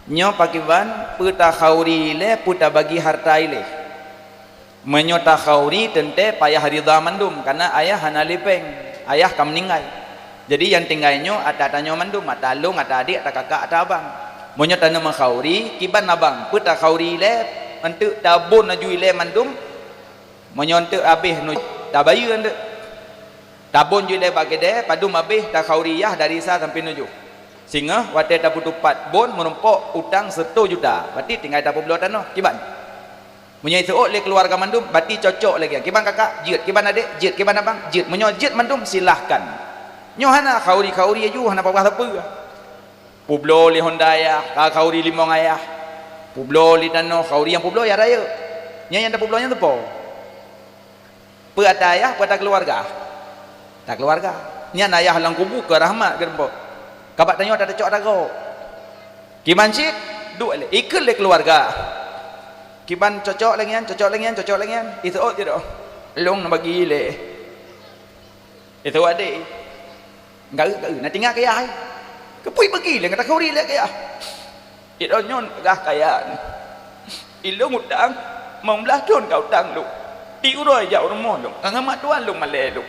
Nyoe pakriban, peue takhauri ilèe, peue tabagi harta ilèe. Meunyoe takhauri teuntèe payah ridha mandum, kareuna ayah hana lé péng, ayah ka meuninggai. Jadi nyang tinggai nyoe ata tanyoe mandum, ata lôn, ata adék, ata kakak, ata abang. Meunyoe taneuk meukhauri, kiban abang, peue takhauri ilèe, eunteuk tabon laju ilèe mandum, meunyoe eunteuk habéh nu tabayeue eunteuk. Tabon ju ilèe bak keudè, padum habéh takhauri yah dari sa sampai nujoh. Singoh watèe tapeutupat bon meurumpok utang siratoh juta, berarti tinggai tapeubloe tanoh, kiban. Meunyoe iseuôt lé keuluwarga mandum, berarti cocok lagèe nyan. Kiban kakak, jeuet, kiban adék, jeuet, kiban abang, jeuet. Meunyoe jeuet mandum, silahkan. Nyoe hana khauri-khauri laju, hana peugah sapeue. Peubloe lé honda ayah, ka khauri limong ayah. Peubloe lé tanoh, khauri nyang peubloe yah rayeuk. Nyan nyang tapeubloe nyan teupo. Peue ata ayah, peue ata keuluwarga? Ata keuluwarga. Nyan ayah lam kubu keu rahmat keu teupo. Ka bak tanyoe ata teucok ata gob. Kiban cit, duek lé, ikheun lé keuluwarga. Kiban cocok lagèe nyan, cocok lagèe nyan, cocok lagèe nyan. Iseuôt jih doh. Lôn bagi lé. Iseuôt adék. Geu-geu, na tinggai keu yah. Keupeue bagi lé, gata khauri lé keu yah. Idong nyoe peugah kaya nyoe. Ilôn utang, limong blah thon ka utang lôn. Di uroe jak u rumoh lôn, ka ngon mak tuan lôn malèe lôn.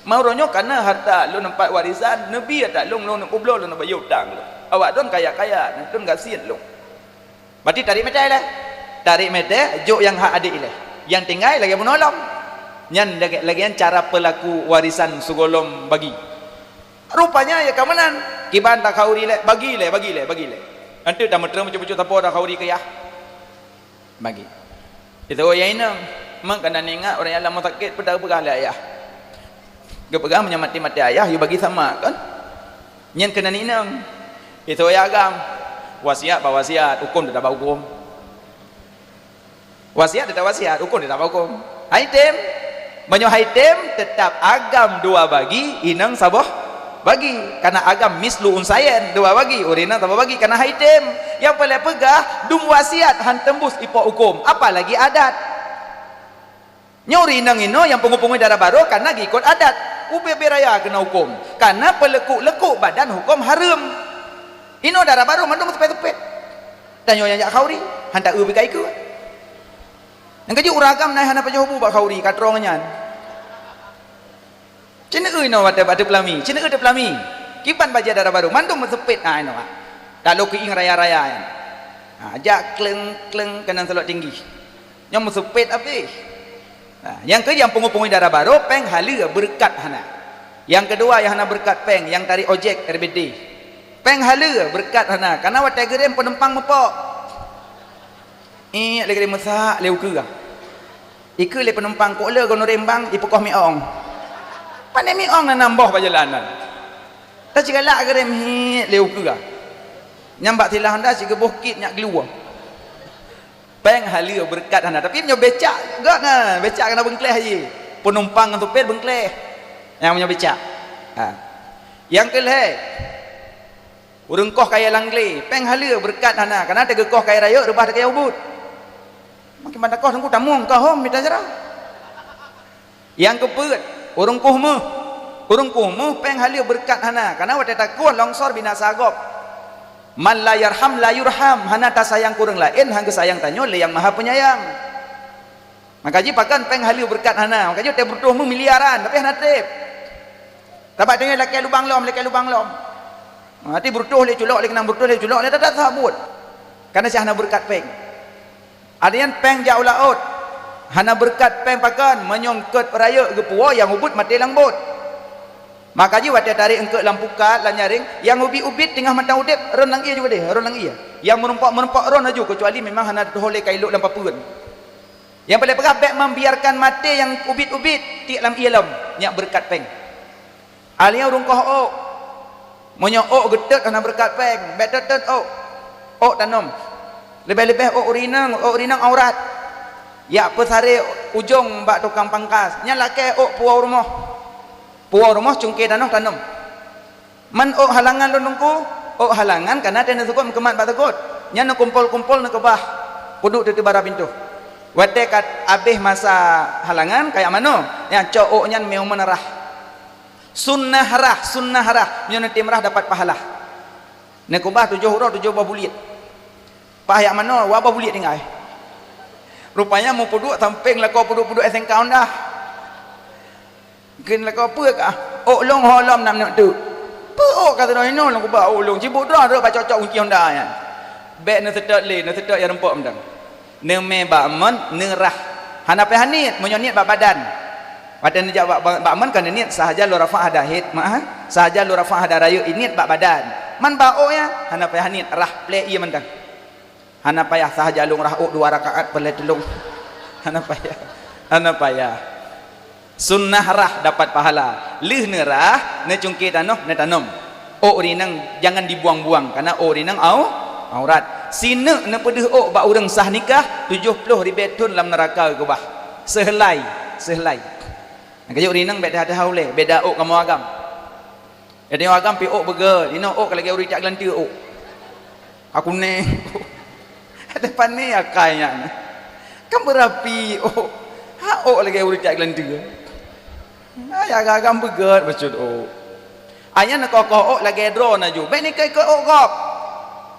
Ma uroe nyoe kana harta lôn, teumpat warisan, neubi ata lôn, lôn peubloe lôn bayeue utang lôn. Awak lôn kaya-kaya, lôn gasien lôn. Berarti tarék meutai lé. Tarék meutai, jok nyang hak adék ilèe. Nyang tinggai lagèe bunoe lom. Nyan lagèe, lagèe nyan cara peulaku warisan sigohlom bagi. Rupanya ya ka meunan, kiban takhauri lé, bagi lé, bagi lé, bagi lé. Eunteuk tameuteureueng bacut-bacut sapo takhauri keu yah. Bagi. Itu nyang inong, meukanan ingat ureueng nyang lam sakét peue tapeugah lé ayah. Geupeugah meunyoe maté-maté ayah, yue bagi sama, kan? Nyan keunan inong. Itu nyang agam. Wasiat bak wasiat, hukôm teutap bak hukôm. Wasiat teutap wasiat, hukôm teutap hukôm. Hai tem, meunyoe hai tem, teutap agam dua bagi, inong saboh bagi. Kareuna agam mislu unsayen, dua bagi, ureueng inong saboh bagi. Kareuna hai tem, nyang peureulèe peugah, dum wasiat han teumbus ipok hukôm, apalagi adat. Nyoe ureueng inong inoe nyang pungo-pungo dara barô kareuna geuikot adat. Ubé-ubé raya keunong hukôm. Kareuna peuleukuk-leukuk badan hukôm hareuem. Inoe dara barô mandum seupet-seupet. Tanyoe nyang jak khauri, han ta-eu beukai keu. Nyang keujeuet ureueng agam na hana pajoh bu bak khauri, ka troh ngon nyan. Ceuneuk eu inoe watèe bak teupeu lami, ceuneuk eu teupeu lami. Kiban bajèe dara barô, mandum meuseupet na inoe. Talo keuieng raya-raya nyan. Ha, jak kleng-kleng keunan salok tinggi. Nyoe meuseupet abéh. Ha, nyang keu nyang pungo-pungo dara barô, péng haleue beureukat hana. Nyang keudua nyang hana beureukat péng, nyang tarék ojek R B D. Péng haleue beureukat hana, kareuna watèe geurem peunumpang meupok. Iek lé geurem meusak lé ukeue. Ikeue lé peunumpang kok le gonoré mbang ipeukoh miong. Pané miong na namboh bak jalan nyan. Teucigalak geurem hiek lé ukeue. Nyang bak silah honda cit geuboh kit nyak glue. Péng haleue beureukat hana, tapi nyoe becak gét na, becak keunan beungkléh jih. Peunumpang ngon supet beungkléh. Nyang meunyoe becak. Ha. Nyang keu lhèe, ureueng koh kayèe lam glé, péng haleue beureukat hana, kareuna teuh geukoh kayèe rayeuk reubah teuh kayèe ubit. Makin ban takoh teungku tamueng ka hom mita jara. Nyang keupeuet, ureueng koh méuh. Ureueng koh méuh péng haleue beureukat hana, kareuna watèe takoh longsor binasa gob. Man la yarham la yurham, hana tasayang keu ureueng laén, han geusayang tanyoe lé Nyang Maha Peunyayang. Maka jih pakon péng haleue beureukat hana, maka jih watèe beureutoh méuh miliaran, tapi hana trép. Sabab tanyoe lakèe lubang lom, lakèe lubang lom. Watèe beureutoh lé culok, lé keunong beureutoh lé culok, lé that-that saboh buet. Kareuna cit hana beureukat péng. Ada nyan péng jak u laôt. Hana beureukat péng pakon, meunyoe eungkôt rayeuk geupuwoe nyang ubit maté lam bot. Maka jih watèe tarék eungkôt lam pukat, lam nyaréng, nyang ubit-ubit teungoh mantong udép, rhon lam ié ju keudéh, rhon lam ié. Nyang meurumpok-meurumpok rhon laju, keucuali memang hana teutuho lé kailok lam papeuen. Nyang peureulèe peugah, bèk membiarkan maté nyang ubit-ubit tiek lam ié lom, nyak beureukat péng. Akhé nyan ureueng koh ôk. Meunyoe ôk geutot hana beureukat péng, bèk tot-tot ôk. Ôk tanom. Leubeh-leubeh ôk ureueng inong, ôk ureueng inong aurat. Jak peusaré ujong bak tukang pangkas, nyan lakèe ôk puwoe u rumoh. Puwoe u rumoh cungké tanoh tanom. Man ôk halangan lôn teungku, ôk halangan kareuna teuh neuseugot meukeumat bak seugot. Nyan neukumpol-kumpol neukeubah, peuduek teuh bara pintoh. Watée ka abéh masa halangan, kajak manoe, nyang cok ôk nyan meu meuneu rhah. Sunnah rhah, sunnah rhah. Meunyoe neutem rhah dapat pahala. Neukeubah tujoh uroe tujoh boh buliet. Paih jak manoe, dua boh buliet tinggai. Rupanya meupeuduek sampéng lakoe peuduek-peuduek S M K Honda. Kheun lakoe peue kah? Ôk lôn ho lom na meuneuk teuk. Peue ôk ka teunoe inoe lôn keubah ôk lôn, sibuk droe rot bak cok-cok kunci Honda nyan. Bék neuseutôt lé, neuseutôt nyang rumpok mantong. Neumé bak mon neurhah. Hana payah niet, meunyoe niet bak badan. Watée neujak bak, bak, bak mon ka neuniet sahaja lôn rafa' hada haid, meu'ah, sahaja lôn rafa' hada rayeuk, niet bak badan. Man bak ôk nyan, hana payah niet, rhah plek ié mantong. Hana payah sahaja lôn rhah ôk dua rakaat peureulée teulông. Hana payah. Hana payah. Sunnah rhah dapat pahala. Lheueh neurhah, neucungké tanoh, neutanom. Ôk rinang jangan dibuang-buang, karena ôk rinang au-, aurat. Sineuk neupeudeuh ôk bak ureuëng sah nikah tujoh ploh ribée thon lam neuraka geukeubah. Seuheulai, seuheulai. Nyang keujeuet rinang bék teuha-teuha ulée, beda ôk kamoe agam. Jadi agam pih ôk beugét, inoe ôk ka lagée ureuëng jak geulanteue ôk. Aku neh. Ada pane akai nyan. Kan beurapi ôk. Ha ôk lagée ureuëng jak geulanteue. Hai agam-agam beugét bacut ôk. Ayah neukoh-koh ôk lagée droe na ju. Bék neukeu-keu ôk gob.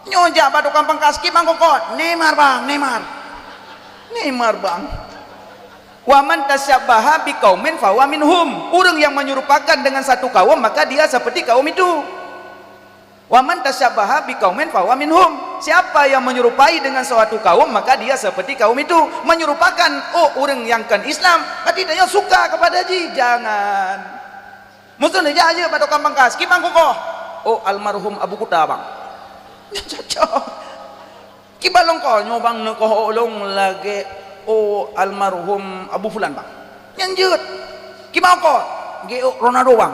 Nyoe jak bak tukang pangkas, "Kiban kokot." "Neymar, Bang, Neymar." "Neymar, Bang." "Wa man tasyabbaha biqaumin fahuwa minhum." Ureuëng yang menyerupakan dengan satu kaum, maka dia seperti kaum itu. "Wa man tasyabbaha biqaumin fahuwa minhum." Siapa yang menyerupai dengan suatu kaum, maka dia seperti kaum itu. Menyerupakan, oh, ureuëng nyang kon Islam, berarti tanyoe suka kepada jih. Jangan. Meuseue neujak jeuet bak tukang pangkas, "Kiban kukoh?" "Oh, almarhum Abu Kuta, Bang." Nyan cocok. "Kiban lôn koh?" "Nyoe, Bang, neukoh ôk lôn lagée ôk almarhum Abu Fulan, Bang." Nyan jeuet. "Kiban koh?" "Geuh ôk Ronaldo, Bang."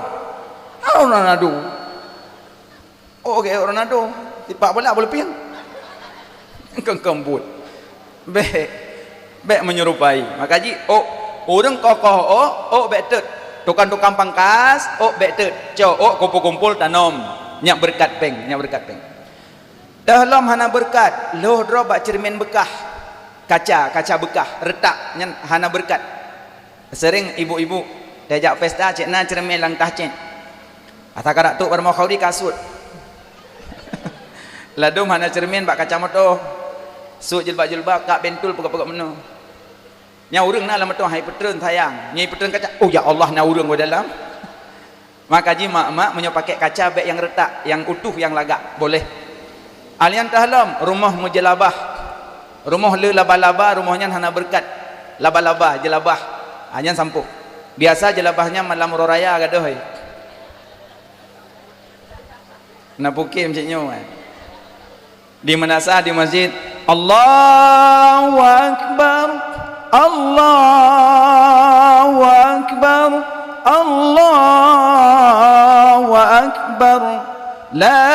"Ah, Ronaldo." "Oh, geuh ôk Ronaldo. Sipak bola, bola pieng." Kong-kong buet. Bék. Bék menyerupai. Maka jih, ôk, ureuëng koh-koh ôk, ôk bék teut. Tukang-tukang pangkas, ôk bék teut. Cok ôk kumpul-kumpul tanom. Nyak beureukat péng, nyak beureukat péng. Teuh lom hana beureukat, lhôh droe bak ceureumen beukah. Kaca, kaca beukah, reutak, nyan hana beureukat. Seuring ibu-ibu, tajak pesta cit na ceureumen lam tah cit. Asa ka rak trok bak rumoh khauri ka sut. Ladôm hana ceureumen bak kaca moto. Sut jilbab-jilbab, kak bentul peugah-peugah meunoe. Nyan ureuëng na lam moto, hai peutreun sayang. Nyan peutreun kaca, "Oh, ya Allah, na ureuëng di dalam." Maka jih mak-mak meunyoe pakai kaca bék nyang reutak, nyang utuh, nyang lagak, boleh. Alian teuh lom, rumoh meujeulabah. Rumoh le laba-laba, rumoh nyan hana beureukat. Laba-laba, jeulabah. Ha, nyan sampôh. Biasa jeulabah nyan malam uroe raya gadôh, hai. Na pukim cit nyoe, hai. Di meunasah di masjid, "Allahu Akbar, Allahu Akbar, Allahu Akbar. La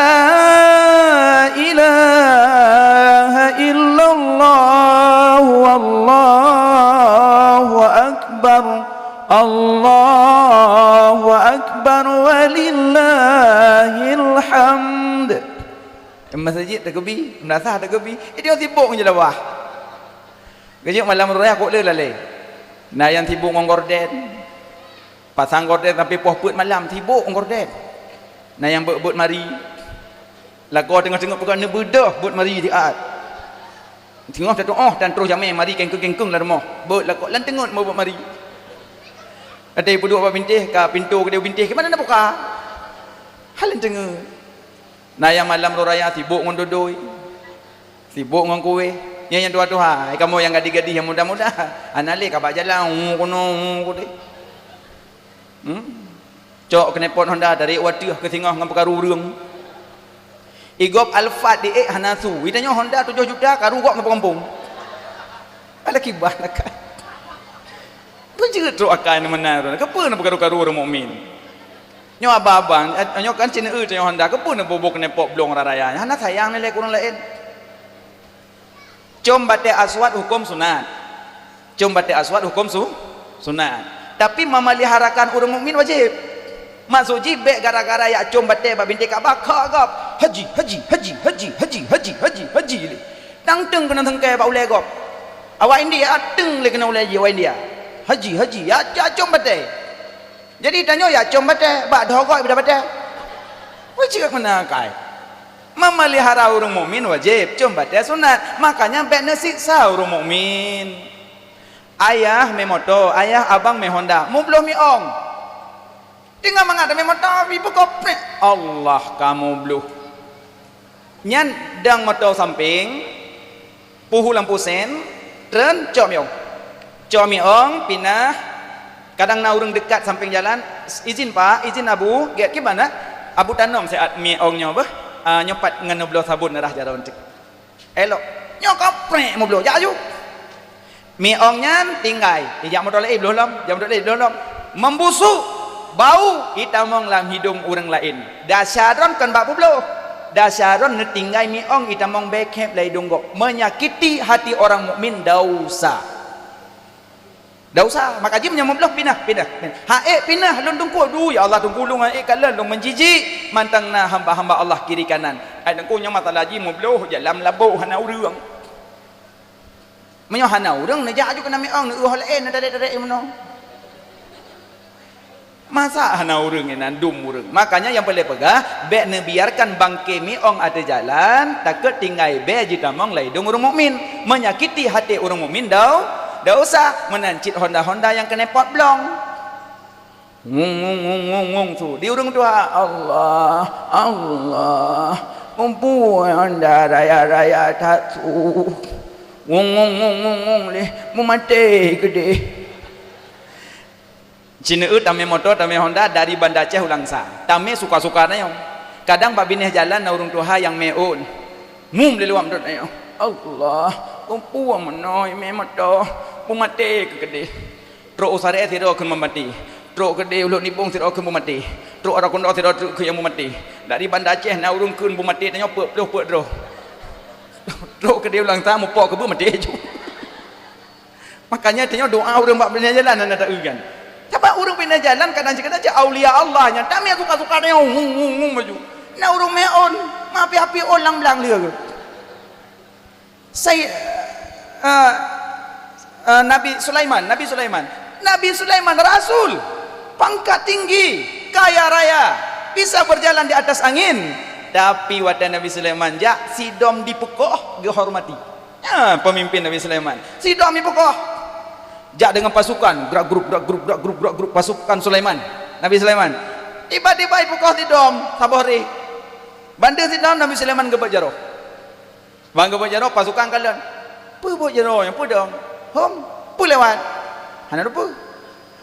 ilaha illallah, wallahu akbar. Allahu akbar, walillahil hamd." Masjid takeubi, meunasah takeubi, itu nyang sibok ngon jeulabah. Geujok malam raya kok le lalé. Na nyang sibok ngon gorden. Pasang gorden sampai poh peuet malam, sibok ngon gorden. Na nyang beuet-beuet mari. Lakoe teungoh-teungoh peugah neubeudôh beuet mari di at. Teungoh tatuoh dan troh jamé mari kengkeung-kengkeung lam rumoh. Beuet lakoe lam teungeut meu beuet mari. Ada peuduek bak bintéh, ka pintoe keudeh bintéh, keumanö na buka? Halen teungeut. Na nyang malam raya raya sibok ngon dodoi, sibok ngon kueh. Nyan nyang tuha-tuha, hai kamoe nyang gadih-gadih nyang muda-muda, hana lé ka bak jalan, hu keunoe, hu keudeh. Hmm? Cok knalpot Honda tarék u ateueh keu singoh ngon peukaru ureuëng. Igob Alphard di ék hana su, itanyoe Honda tujoh juta karu gob ngon peugampông. Alah kiban akai. Beujeuet trok akai na meunan, keupeue na peukaru-karu ureuëng mukmin? Nyoe abang-abang, eh, nyoe kan cit neueu tanyoe Honda, keupeue neuboh-boh knalpot blong raya-raya nyan? Hana sayang nilai keu ureuëng laén. Com batée aswad huköm sunat. Com batée aswad huköm su-, sunat. Tapi memeliharakan ureuëng mukmin wajéb. Maksud jih bék gara-gara jak com batée bak bintéh Ka'bah, kha gob, "Haji, haji, haji, haji." Tang teung keunoe teungkai bak ulée gob. Awak India, ateueng lé keunoe ulée jih awak India. Haji, haji, ya, ya com batée. Jadi tanyoe ya com batée, bak dhoe goe beda batée. Wajéb meunan kai. Memelihara ureuëng mukmin wajéb, com batée sunat. Makanya bék neusiksa ureuëng mukmin. Ayah mé moto, ayah abang mé Honda, mubloh miong. Tinggai mangat mé moto, ibu koprek. Allah kamu bloh. Nyan dang moto samping, puhu lampu sen, treun cok miong. Cok miong, pinah, kadang na ureuëng deukat samping jalan, "Izin Pak, izin Abu, gét kiban na?" Abu tanom siat miong nyoe beuh, ah, nyoe pat ngon neubloe sabon rhah jaroe cit. Elok. Nyoe koprek mubloe, jak aju. Miong nyan tinggai, ijak moto laén bloh lom, jak moto laén bloh lom. Membusuk, bau, itamong lam hidung ureuëng laén. Dasya droen kon bak peubloh. Dasya droen neutinggai miong itamong bèk khép lam idong gob. Menyakiti hati orang mukmin dosa. Dosa. Maka jih meunyoe meubloh pinah, pinah, pinah. Hak ék pinah lôn teungku, duh ya Allah teungku lôn hak ék kalon lôn meujijik mantong na hamba-hamba Allah kiri kanan. Ai teungku nyoe masalah jih meubloh jalan laboh hana ureuëng. Meunyoe hana ureuëng, neujak aju keunan miong, neueu ho laén, neutarek-tarek imono. Masa hana ureuëng inan dum ureuëng. Makanya nyang peureulée peugah, bék neubiarkan bangke miong ateueh jalan, takot tinggai bèe jitamong lam idong ureuëng mukmin, menyakiti hati ureuëng mukmin dau, dosa, meunan cit honda-honda nyang keuneuk pot blong. Ngung, ngung, ngung, ngung, ngung, su. Di ureuëng tuha, "Allah, Allah, mumpung anda raya-raya that su." Ngung, ngung, ngung, ngung, ngung, leh, meumaté keudeh. Cineue tamé moto, tamé honda dari Banda Aceh u Langsa. Tamé suka-suka tanyoe. Kadang bak binéh jalan na ureuëng tuha nyang meu'ôn. Mum lé luwam dot tanyoe. Allah, mumpung meunoe mé moto, meumaté keudeh. Trok u Saree sidroe kheun meumaté. Trok keudeh Ulok Nibong sidroe kheun meumaté. Trok Arokundo sidroe treuk kheun nyang meumaté. Dari Banda Aceh na ureuëng kheun meumaté tanyoe peuet ploh peuet droe. Trok keudeh u Langsa mupok keubeue maté ju. Makanya tanyoe doa ureuëng bak binéh jalan hana taeu kan. Sabab ureuëng binéh jalan kadang cit-kadang cit aulia Allah nyan. Tamé suka-suka tanyoe ngung ngung ngung maju. Na ureuëng meu'ôn, mapi-api ôn lam blang lé. Sai-, eh, eh, Nabi Sulaiman, Nabi Sulaiman. Nabi Sulaiman rasul, pangkat tinggi, kaya raya, bisa berjalan di atas angin. Tapi watée Nabi Sulaiman jak, sidom dipeukoh geuhormati. Ya, pemimpin Nabi Sulaiman. Sidom dipeukoh. Jak dengan pasukan, gerak grup, gerak grup, gerak grup, gerak grup, pasukan Sulaiman. Nabi Sulaiman. Tiba-tiba dipeukoh sidom, saboh reh. Bandum sidom Nabi Sulaiman geubeuet jaroe. Ban geubeuet jaroe pasukan kalon. Peue buet jaroe nyan peue dong? Hom, peue lewat? Hana teupeue.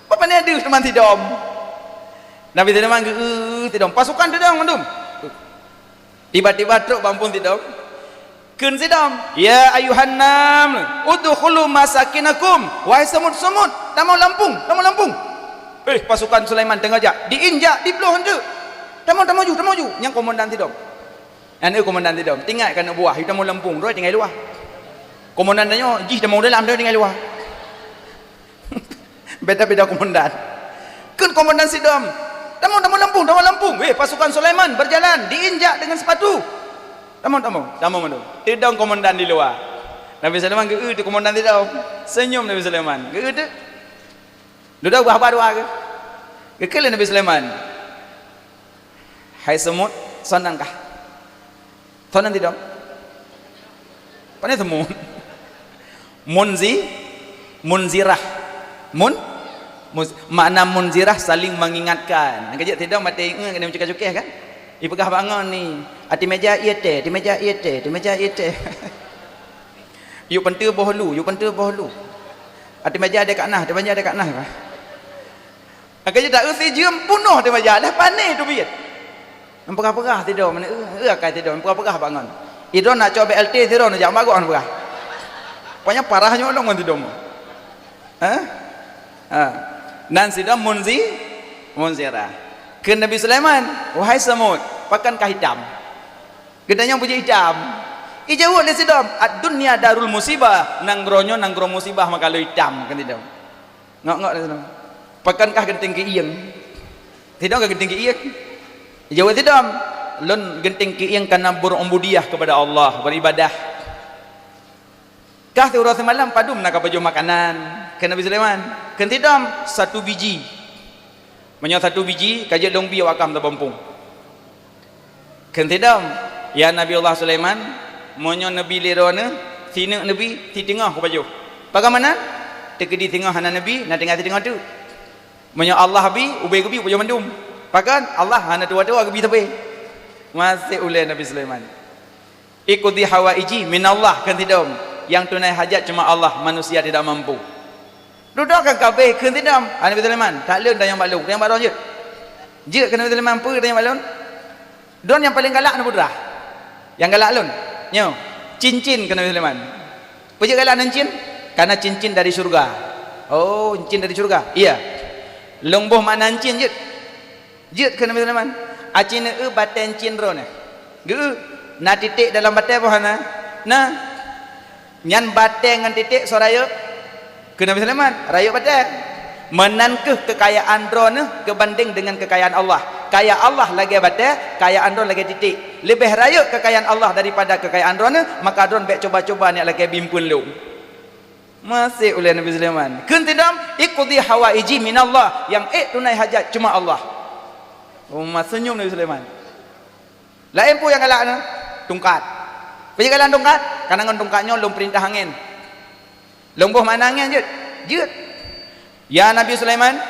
Bak pané deuh teuma sidom. Nabi Sulaiman geu-, sidom. Pasukan teudong mandum. Tiba-tiba trok bak phon sidom. Kheun sidom, "Ya ayuhan naml, udkhulu masakinakum." Wahai semut-semut, tamong lam phon, tamong lam phon. Eh, pasukan Sulaiman teungoh jak, diinjak, dibloh enteuk. Tamong, tamong ju, tamong ju. Nyang komandan sidom. Aneuk komandan sidom, tingat keu aneuk buah, ita meulam phon, droe tinggai luwa. Komandan tanyoe, jih tamong dalam, droe tinggai luwa. Beda-beda komandan. Kheun komandan sidom, "Tamong, tamong lam phon, tamong lam phon." Weh, pasukan Sulaiman berjalan, diinjak dengan sepatu. "Tamong, tamong, tamong mandum." Teudong komandan di luwa. Nabi Sulaiman geu-eu teuh komandan sidom. Senyum Nabi Sulaiman. Geu-eu teuh. Dudoe ubah-ubah dua geu. Geukheun lé Nabi Sulaiman. Hai semut, sonan kah? Sonan sidom? Pane semut? Munzi-, munzirah. Mun-, muz-, makna munzirah saling mengingatkan. Nyang keujeuet sidom até ingat keuneuk cukéh-cukéh kan? Ipeugah bangon ni, "Até meja ié teh, até meja ié teh, até meja ié teh." Yuk penteue boh lu, yuk penteue boh lu. Até meja deh kat nah, até meja deh kat nah. Ka jeuet taeu sijeuem punoh teuma jak lheueh pané teubiet. Meupeugah-peugah sidroe, meuneue, eu akai sidroe, meupeugah-peugah bangon. Idroe nak cok B L T sidroe neujak bagoe meupeugah. Pokoknya parah nyoe lom ngon sidroe. Hah? Ha. Nan sidroe munzi-, munzirah. Kheun Nabi Sulaiman, "Wahai semut, pakankah itam?" Geutanyong peue jeuet itam. Ijaweueb lé sidom, "Ad-dunya darul musibah." Nanggroe nyoe nanggroe musibah maka lôn itam, kheun sidom. Ngok-ngok lé sidom. "Pakankah geunteng keuieng?" Sidom ka geunteng keuieng. Ijaweueb sidom, "Lôn geunteng keuieng kareuna berubudiyah kepada Allah, beribadah." Kah siuroe simalam padum na ka pajoh makanan keu Nabi Sulaiman. Kheun sidom satu biji. Meunyoe satu biji ka jeuet lôn bi awak kah meusaboh muphom. Kheun sidom, "Ya Nabi Allah Sulaiman, meunyoe neubi lé droeneuh, sineuk neubi, siteungoh kupajoh." Pakon meunan? Teukeudi singoh hana neubi, na tinggai siteungoh teuk. Meunyoe Allah bi, ubé geubi pajoh mandum. Pakon? Allah hana tuwoe-tuwoe geubi sabe. Maséh ulée Nabi Sulaiman. "Iqdi hawaiji minallah," kheun sidom. Nyang tunai hajat cuma Allah, manusia tidak mampu. Dudoe kan kabeh kheun sidom. Ah, Nabi Sulaiman, "That lôn tanyong bak lôn, tanyong bak droe jeuet." Jeuet kheun Nabi Sulaiman, "Peue tanyong bak lôn?" Droe nyang paleng galak na putra. Nyang galak lôn. Nyoe, cincin kheun Nabi Sulaiman. Peue jeuet galak nan cin? Karena cincin dari syurga. Oh, cincin dari syurga. Iya. Lôn boh makna cin jeuet. Jeuet kheun Nabi Sulaiman. Aci neueu batée cin droeneuh. Geu, na titek dalam batée boh hana? Na. Nyan batée ngon titek soe rayeuk? Kheun Nabi Sulaiman, rayeuk batée. Meunan kheueh keukayaan droeneuh geubandeng deungon keukayaan Allah. Kaya Allah lagée batée, kayaan droeneuh lagée titek. Leubeh rayeuk keukayaan Allah daripada keukayaan droeneuh, maka droeneuh bék cuba-cuba neuk lakée bimpeuen lôn. Maséh ulée Nabi Sulaiman. Kheun sidom, "Iqdi hawaiji minallah," nyang ék tunai hajat cuma Allah. Oh, meusenyum Nabi Sulaiman. Laén peue nyang galak nyoe? Tungkat. Peue nyang galak tungkat? Karena ngon tungkat nyoe lôn peurintah angén. Lôn boh makna angén jeuet. Jeuet. Ya Nabi Sulaiman,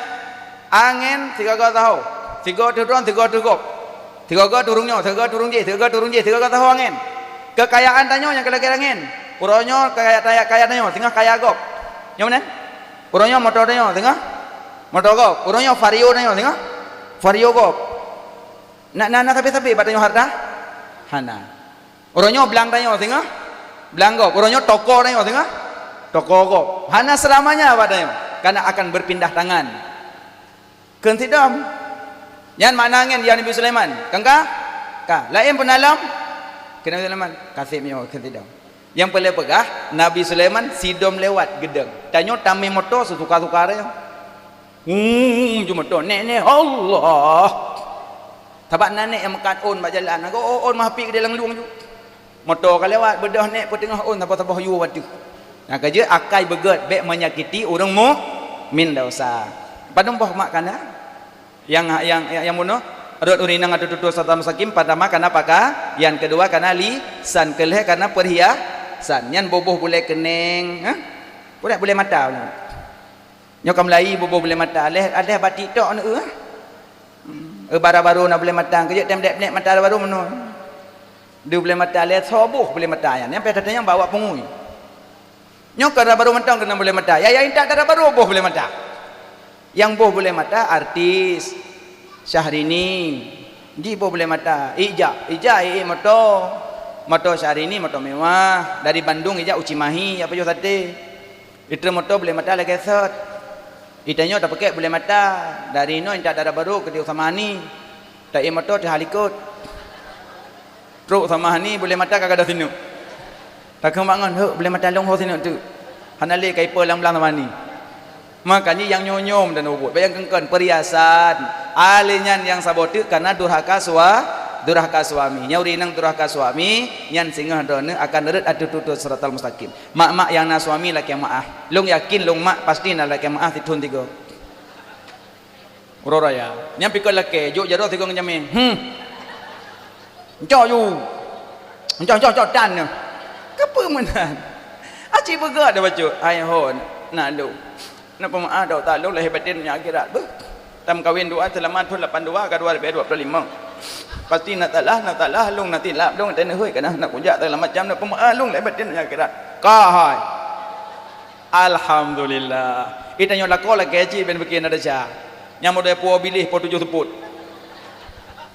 angén sigoe-goe saho. Sigoe teuh droen, sigoe teuh gob. Sigoe-goe teuh ureuëng nyoe, sigoe teuh ureuëng jéh, sigoe teuh ureuëng jéh, sigoe-goe saho angén. Keukayaan tanyoe nyang ka lagée angén. Uroe nyoe kaya, kaya, kaya tanyoe, singoh kaya gob. Nyoe meunan? Uroe nyoe moto tanyoe, singoh moto gob. Uroe nyoe Vario tanyoe, singoh Vario gob. Na, na, na sabe-sabe bak tanyoe hareuta? Hana. Uroe nyoe blang tanyoe singoh blang gob. Uroe nyoe toko tanyoe singoh toko gob. Hana seulamanya bak tanyoe, karena akan berpindah tangan. Kheun sidom. Nyan makna angén, ya Nabi Sulaiman. Kan ka? Ka. Laén peue na lom? Kheun Nabi Sulaiman, "Ka seb nyoe," kheun sidom. Nyang peureulée peugah, Nabi Sulaiman sidom lewat geudong. Tanyoe tamé moto seusuka-suka tanyoe. Hmm, ju moto, nek-nek, Allah. Sabab na nek nyang meukat ôn bak jalan, ago ôn meuhapi keudeh lam lueng ju. Moto ka lewat, beudôh nek peuteungoh ôn saboh-saboh yue wateuh. Nyang keujeuet akai beugét, bék menyakiti ureuëng mukmin desya. Padum boh mak kana? Nyang, nyang, nyang, nyang bunoe, rot ureuëng inong ateueh tutoe siratal mustaqim, pertama kana pakaian, nyang keudua kana lisan, keu lhée kana perhiasan. Nyan boh-boh bulée keuneng, ha? Bulée, bulée mata. Nyoe ka meulayi boh-boh bulée mata, lhée, lhée bak TikTok neu, eh? Hmm, eh, bara barô na bulée mata, keujeuet tem dek-dek mata bara barô meunoe. Di bulée mata lhée soe boh bulée mata nyan, nyang pih teunyang bawa pungui. Nyoe ka dara barô mantong keunan bulée mata. Ya, ya intat dara barô boh bulée mata. Nyang boh bulée mata artis Syahrini. Di boh bulée mata. Ija, ija, i, i moto. Moto Syahrini, moto mewah. Dari Bandung ija u Cimahi, ya pajoh sate. Itré moto bulée mata lagée sot. Itanyoe tapeuké bulée mata. Dari inoe intat dara barô keu di Usamani. Ta-i moto teuha likot. Trok Usamani bulée mata ka gadôh sineuk. Takheun bak ngon, "Hek, bulée mata lôn ho sineuk teuk." Hana lé ka ipo lam blang Usamani. Maka nyan nyang nyoe-nyoe dan ubot. Bayang keungkon perhiasan. Ahli nyan nyang saboh teuk kana durhaka sua-, durhaka suami. Nyang ureuëng inong durhaka suami, nyan singoh droeneuh akan rhot ateueh tutoe siratal mustaqim. Mak-mak nyang na suami lakée meu'ah. Lôn yakin lôn mak pasti na lakée meu'ah sithon tiga. Uroe raya. Nyang pih kon lakée, jok jaroe sigoe ngon jamé. Hmm. Encok ju. Encok, encok, encok, tan nyoe. Keupeue meunan? Aci beugét dah bacut. Hai ho, nak lôn. Nak peumaaf dah utak lôn lahé batén nyoe akhirat beuh. Tam kawin dua, seulamat thon lapan dua ka dua ribu dua puluh lima. Pasti nak salah, nak salah lôn, nak silap lôn, teuneuk hôi kana nak kujak segala macam, nak peumaaf lôn lahé batén nyoe akhirat. Ka hai. Alhamdulillah. Itanyoe lakoe lakée cit ben bikin ada sya. Nyang modai puwoe biléh po tujoh seupôt.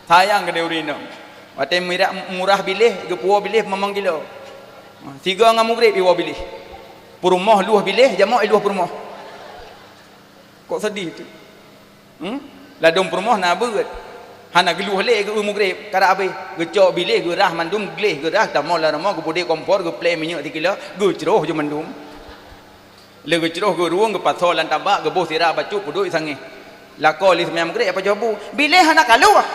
Sayang keudeh ureuëng inong. Watée mira-, murah biléh, geupuwoe biléh mamang kilo. Sigoe ngon mugreb iwoe biléh. Peurumoh luwah biléh, jamok i luwah peurumoh. Kok sedih tu? Hmm? Ladôm peurumoh na beuet. Hana geuluwah lé geu mugreb, karab habéh. Geucok biléh, geurah mandum gleh, geurah tamong lam rumoh, geupeudeh kompor, geuplée minyeuk sikilo, geucroh ju mandum. Lé geucroh, geurueng, geupasoe lam tabak, geuboh sira bacut, peuduek sangéh. Lakoe lé seumayang mugreb, apa jawabu? Biléh hana ka luwah.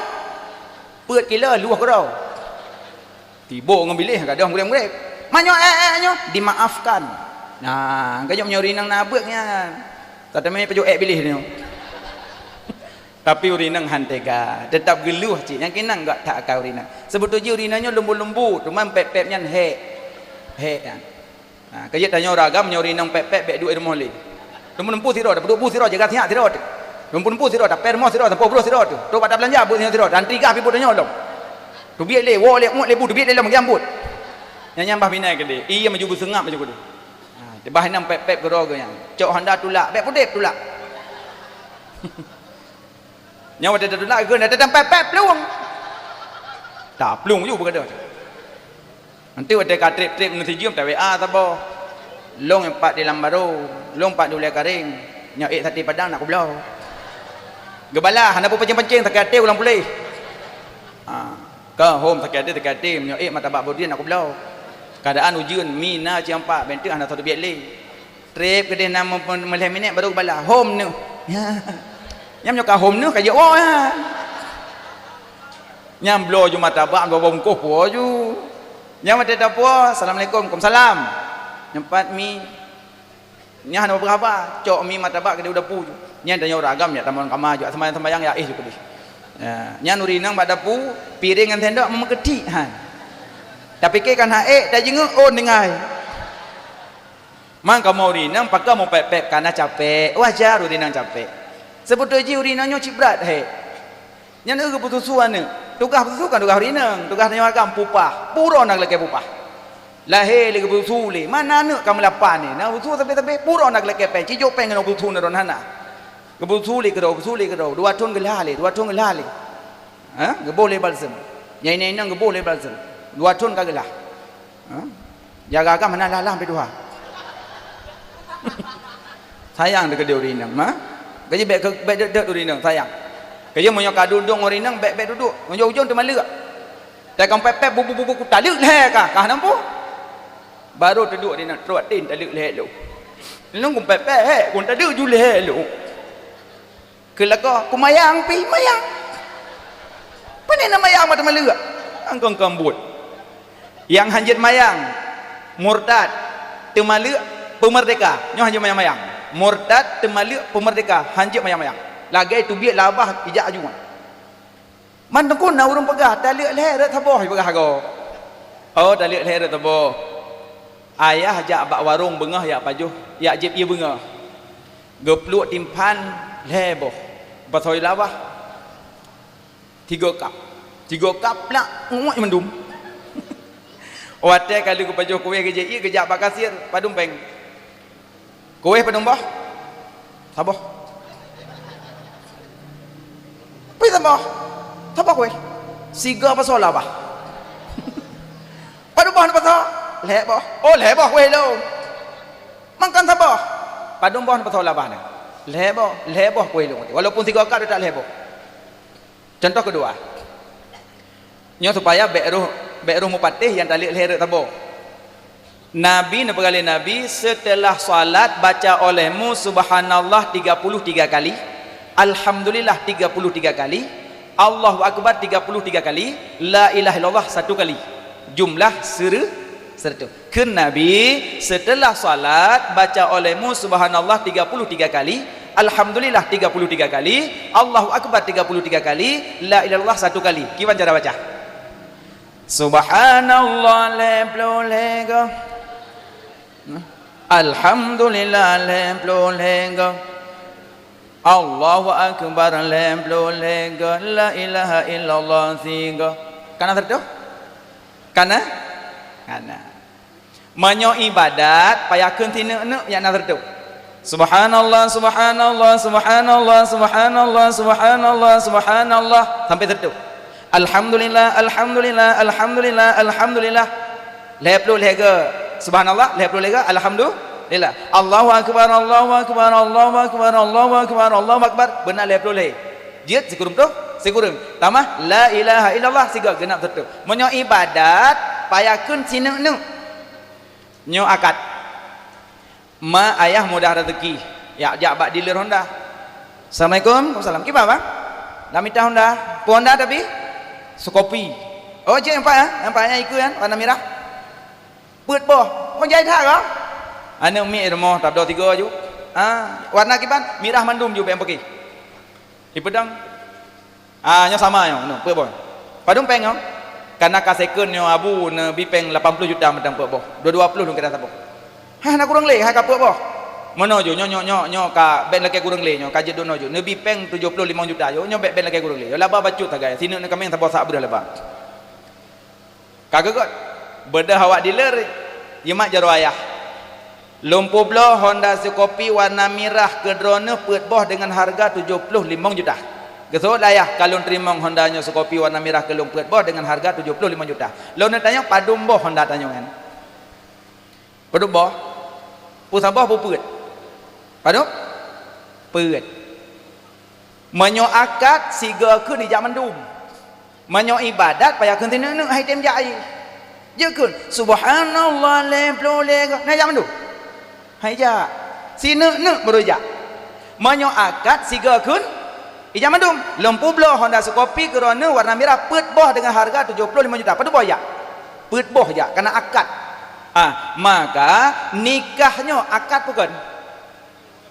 Peuet kilo luwah keudroe. Tiboh ngon biléh gadôh mugreb-mugreb. Manyoe, eh, eh, nyoe dimaafkan. Nah, kajak meunyoe ureueng inong na beuet nyan. Tateumé pajoh ék biléh nyoe. Tapi ureueng inong han tega, teutap geuluh cit. Nyang keunan gak that akai ureueng inong. Seubeutôi jih ureueng inong nyoe leumbot-leumbot, teuma pép-pép nyan hék. Hék nyan. Nah, kajak tanyoe ureueng agam, meunyoe ureueng inong pép-pép, bék duek i rumoh lé. Leumbot-leumbot sidroe, peuduek bu sidroe, jaga sihat sidroe teuh. Leumbot-leumbot sidroe, tapéh rumoh sidroe, tapoh broh sidroe teuh. Trok bak tabelanja buet sidroe, antri gah pih buet tanyoe lom. Teubiet lé, woe lé, muet lé bu, teubiet lé lom, giam buet. Nyan, nyan bah binai keudéh. Iya maju beuseungab maju keudéh. Ha, bah inong pép-pép keudroe geuh nyan. Cok honda tulak, bék pudép tulak. Nyan watèe tatulak geukheun, watèe tampép-pép plueng. Taplueng ju beugadôh. Nanti watèe ka trép-trép ngon si jeuem, ta-W A saboh. Lôn pat di Lambaro, lôn pat di Ulèe Kareng. Nyoe ék saté Padang nak kubloe. Geubalah, hana peupancing-pancing, sakét até ulang puléh. Ha, ka hom sakét até, sakét até, meunyoe ék martabak Bodin nak kubloe. Keuadaan ujeuen, mi na siang pat, bèk teuk hana soe teubiet lé. Trép keudéh na meu-, meu-, meulhèe minèt barô geubalah, "Hom neuh." Nyan meunyoe ka hom neuh, ka jeuet woe nyan. Nyan bloe ju martabak, bloe bungkôh puwoe ju. Nyan watèe tapuwoe, "Assalamualaikum." "Waalaikumsalam." Nyan pat mi. Nyan hana peugah haba, cok mi martabak keudéh u dapu ju. Nyan tanyoe ureueng agam jak tamong kama ju, seumayang-seumayang jak éh ju keudéh. Ya, nyan ureueng inong bak dapu, piréng ngon sendok meukeutiek han. Tapiké kan han ék, tajeungeuk ôn tinggai. Man kamoe ureueng inong pakon meupép-pép, kana capék, wajar ureueng inong capék. Seubeutôi jih ureueng inong nyoe cit brat hék. Nyan eu geupeususu aneuk. Tugaih peususu kan tugaih ureueng inong, tugaih tanyoe agam pupah. Pue droe na geulakèe pupah. Lahé lé geupeususu lé, mana aneuk ka meulapan lé, na peususu sabe-sabe, pue droe na geulakèe péng, sijôk péng keunoe peususu droe hana. Geupeususu lé keudroe, peususu lé keudroe, dua thôn geulah lé, dua thôn geulah lé. Ha? Geuboh lé balsem. Nyang inong-inong geuboh lé balsem. Dua thôn ka geulah. Ha? Jaga agam hana lah-lah meutuha. Sayang teuh keudéh ureueng inong, ma. Kajih bék, bék deuet-deuet ureueng inong, sayang. Kajih meunyoe ka duek-duek ngon ureueng inong, bék, bék duek-duek. Ujong-ujong teumaleuek. Takon pép-pép, bu-bu-bu-bu, kutaleuek lhèe kah, kah nampu. Barô teuduek di na trok tin taleuek lhèe lôn. Lôn kun pép-pép, kun taleuek ju lhèe lôn. Keu lakoe, kumayang pih mayang. Pane na mayang mata maleuek? Angkong kambot. Nyang hanjeuet mayang, murtad, teumaleuek, peumeurdeka. Nyoe hanjeuet mayang-mayang. Murtad, teumaleuek, peumeurdeka, hanjeuet mayang-mayang. Lagèe teubiet labah ijak aju. Man teungku na ureueng peugah, taleuek lhèe rot saboh, peugah gob. Oh, taleuek lhèe rot saboh. Ayah jak bak warong beungoh jak pajoh, jak jieb ié beungoh. Geupluek timphan lhèe boh. Pasoe labah. Tiga kap. Tiga kap plak, nguek mandum. Watèe ka lheueh geupajoh kuéh geujak ié, geujak bak kasir, padum péng. Kuéh padum boh? Saboh. Pih saboh. Saboh kuéh. Siga pasoe labah. Padum boh neupasoe? Lhèe boh. Oh, lhèe boh kuéh lôn. Mangkon saboh. Padum boh neupasoe labah nyan? Lhèe boh. Lhèe boh kuéh lôn. Walaupun siga kap, teutap lhèe boh. Contoh keudua. Nyoe supaya bék roh, bék roh meupatéh nyang taleuek lhèe rot saboh. Nabi, neupeugah lé Nabi, "Seuteulah salat baca olehmu subhanallah tiga puluh tiga kali, alhamdulillah tiga puluh tiga kali, Allahu akbar tiga puluh tiga kali, la ilaha illallah satu kali." Jumlah seure-, seureutoh. Kheun Nabi, "Seuteulah salat, baca olehmu subhanallah tiga puluh tiga kali, alhamdulillah tiga puluh tiga kali, Allahu akbar tiga puluh tiga kali, la ilaha illallah satu kali." Kiban cara baca? Subhanallah lhèe ploh lhèe goe. Alhamdulillah lhèe ploh lhèe goe. Allahu akbar lhèe ploh lhèe goe. La ilaha illallah sigoe. Kana seureutoh? Kana? Kana. Meunyoe ibadat, payah kheun sineuk-neuk nyang na seureutoh. Subhanallah, subhanallah, subhanallah, subhanallah, subhanallah, subhanallah, sampai seureutoh. Alhamdulillah, alhamdulillah, alhamdulillah, alhamdulillah. Lhèe ploh lhèe goe. Subhanallah, lhèe ploh lhèe goe. Alhamdulillah. Allahu akbar, Allahu akbar, Allahu akbar, Allahu akbar, Allahu akbar. Beuna lhèe ploh lhèe. Jeuet sikureueng ploh, sikureueng. Tamah la ilaha illallah sigoe, geunap seureutoh. Meunyoe ibadat, payah kheun sineuk-neuk. Nyoe akad. Ma ayah mudah raseuki, jak, jak bak dealer Honda. "Assalamualaikum." "Waalaikumsalam." "Kiban, Bang?" "Lam mita Honda." "Peue Honda tapi?" "Skopi." "Oh, jeuet nyang pat, eh? Nyang pat, nyang ikeue nyan, warna mirah." "Peuet boh." "Oh, jai that, Bang?" Aneuk miet rumoh tabloe tiga ju. Ah, warna kiban? Mirah mandum ju, bék paké. Ipeudong. Ah, nyoe sama nyoe, nyoe, peuet boh. Padum péng nyoe? Kana ka second nyoe Abu neubi péng lapan ploh juta mantong peuet boh. Dua dua ploh lôn kira saboh. Hah, na kureueng lé, hai ka peuet boh. Meunoe ju, nyoe, nyoe, nyoe, nyoe ka bék lakée kureueng lé nyoe, ka jeuet dua nyoe ju. Neubi péng tujoh ploh limong juta ju, nyoe bék, bék lakée kureueng lé. Laba bacut sagai, sineuk neukaméng saboh sak breuh laba. Ka geugot. Beudôh awak dealer, jimat jaroe ayah. Lôn peubloe Honda Scoopy warna mirah keu droeneuh peuet boh deungon hareuga tujoh ploh limong juta. Geuseuôt lé ayah, ka lôn teurimong Honda nyoe Scoopy warna mirah keu lôn peuet boh deungon hareuga tujoh ploh limong juta. Lôn neutanyong padum boh Honda tanyoe nyan? Padum boh? Peusaboh peue peuet? Padum? Peuet. Meunyoe akad, sigoe kheun ijak mandum. Meunyoe ibadat, payah kheun sineuk-neuk, hai tem jak ie. Jeuet kheun, "Subhanallah, lhée ploh lhée goe." Na jak mandum? Hai jak. Sineuk-neuk baru jak. Meunyoe akad, sigoe kheun ijak mandum. Lôn peubloe Honda Scoopy keu droeneuh warna mirah peuet boh deungon hareuga tujoh ploh limong juta. Padum boh jak? Peuet boh jak, kana akad. Ah, maka nikah nyoe akad bukan?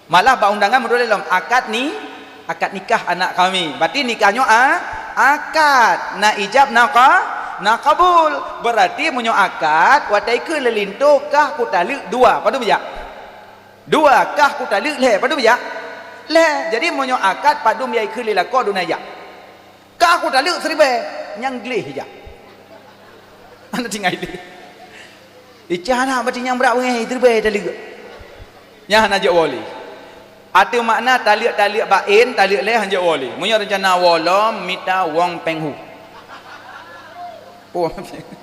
Malah bak undangan meutulée lom, akad ni, akad nikah anak kami. Berarti nikah nyoe a-, akad. Na ijab, na qa-, na qabul. Berarti meunyoe akad, watée keu lé linto kah kutaleuek dua, padum jak? Dua, kah kutaleuek lhée, padum jak? Lhée. Jadi meunyoe akad, padum yai keu lé lakoe duna jak? Ka kutaleuek siribée, nyang gleh ija. Hana tinggai lé. Ica hana bati nyang brat beungéh siribée taleuek. Nyan hana jok woe lé. Ateueh makna taleuek-taleuek bak en, taleuek lhée hana jok woe lé. Meunyoe reuncana woe lom mita wong péng hu. Wong péng hu.